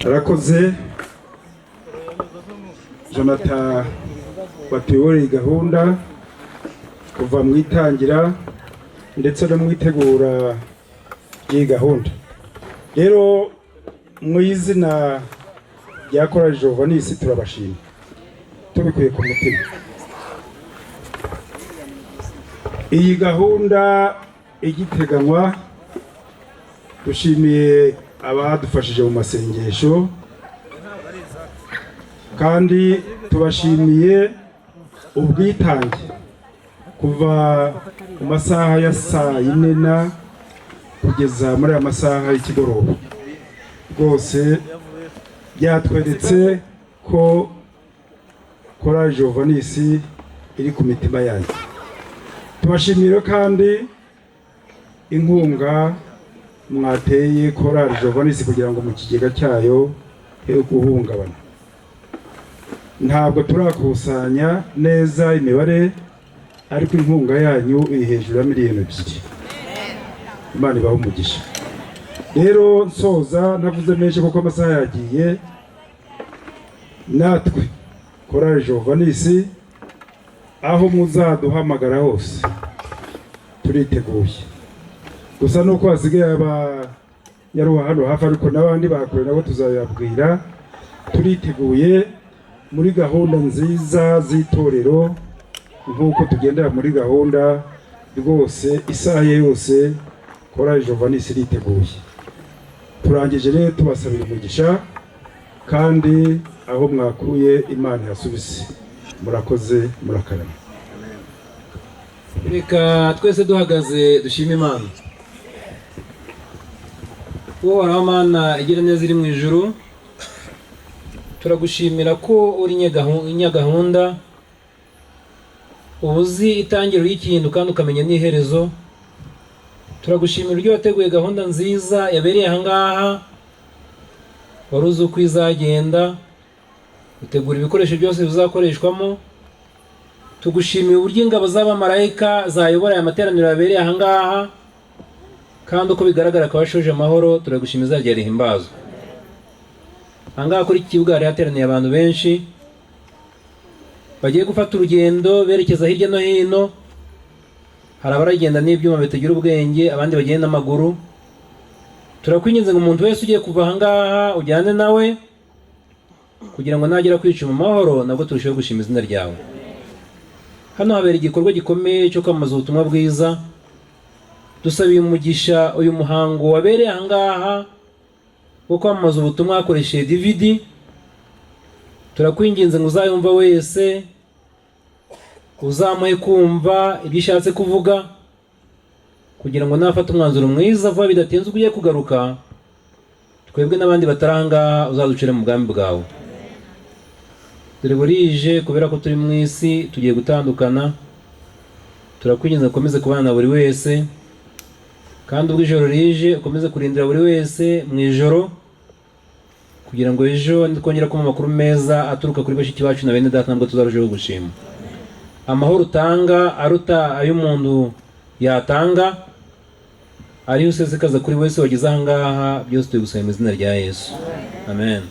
Arakoze Jonathan watuyoboreye gahunda kuva mu itangira ndetse no mu itegura ry'iyi gahunda. Rero mu izina rya Korali Jovanisi turabashima tubikuye ku mutima. Iyi gahunda igiteganywa, dushimiye abadufashije mu masengesho, kandi tubashimiye ubwitange kuva mu masaha ya saa yine na kugeza muri aya masaha y'ikigoroba. Rwose byatweretse ko Korali Jovanisi iri ku mitima yanyu. Tubashimire kandi inkunga mwateye Korali Jovanisi kugira ngo mu kigega cyayo he guhungabana. Ntabwo turakusanya neza imibare, ariko inkunga yanyu iri hejuru ya 2 miliyoni. Imana ibahe umugisha. Rero nsoza ntavuze menshi kuko amasaha yagiye, natwe Korali Jovanisi aho muzaduhamagara hose turiteguye. Gusa nuko hasigaye abanyaruha hano hafi, ariko n'abandi bakure nabo tuzabibabwira. Turiteguye muri gahunda nziza z'itorero, nk'uko tugendera muri gahunda rwose isaha ye yose Korali Jovanisi iriteguye. Turangije rero tubasabira umugisha, kandi aho mwakuye Imana yasubise. Murakoze, murakarama. Reka twese duhagaze dushime Imana. Uhoraho Mana igira neza iri mu ijuru, turagushimira ko uri nyagahunda, uba uzi itangiriro ry'ikintu kandi ukamenya n'iherezo. Turagushimira uburyo wateguye gahunda nziza yabereye aha ngaha, wari uzi uko izagenda, utegura ibikoresho byose bizakoreshwamo. Tugushimiye uburyo ingabo z'abamarayika zayobora aya materaniro yabereye aha ngaha, kandi uko bigaragara akaba ashoje amahoro. Turagushima, izajya rihimbazwa. Aha ngaha kuri iki kibuga hari hateraniye abantu benshi bagiye gufata urugendo berekeza hirya no hino. Hari abaragenda n'ibyuma bitagira ubwenge, abandi bagenda n'amaguru. Turakwinginze ngo umuntu wese ugiye kuva aha ngaha ujyane nawe, kugira ngo nagera kwica mu mahoro nabwo turusheho gushima izina ryawe. Hano habera igikorwa gikomeye cyo kwamamaza ubutumwa bwiza. Dusabiye umugisha uyu muhango wabereye aha ngaha wo kwamamaza ubutumwa hakoresheje DVD. Turakwinginze ngo uzayumva wese uzamuhe kumva ibyo ishatse kuvuga, kugira ngo nafate umwanzuro mwiza vuba bidatinze ubwo ugiye kugaruka, twebwe n'abandi batari aha ngaha uzaducire mu bwami bwawe. Dore burije, kubera ko turi mu isi tugiye gutandukana. Turakwinginze ukomeze kubana na buri wese, kandi ubwo ijoro rije ukomeze kurindira buri wese mu ijoro, kugira ngo ejo nitwongera kumva amakuru meza aturuka kuri bashiki bacu na bene data, nabwo tuzarushaho gushima. Amahoro utanga aruta ay'umuntu yatanga, ariyo usesekaza kuri wese wageze aha ngaha. Byose turi gusaba mu izina rya Yesu, amen.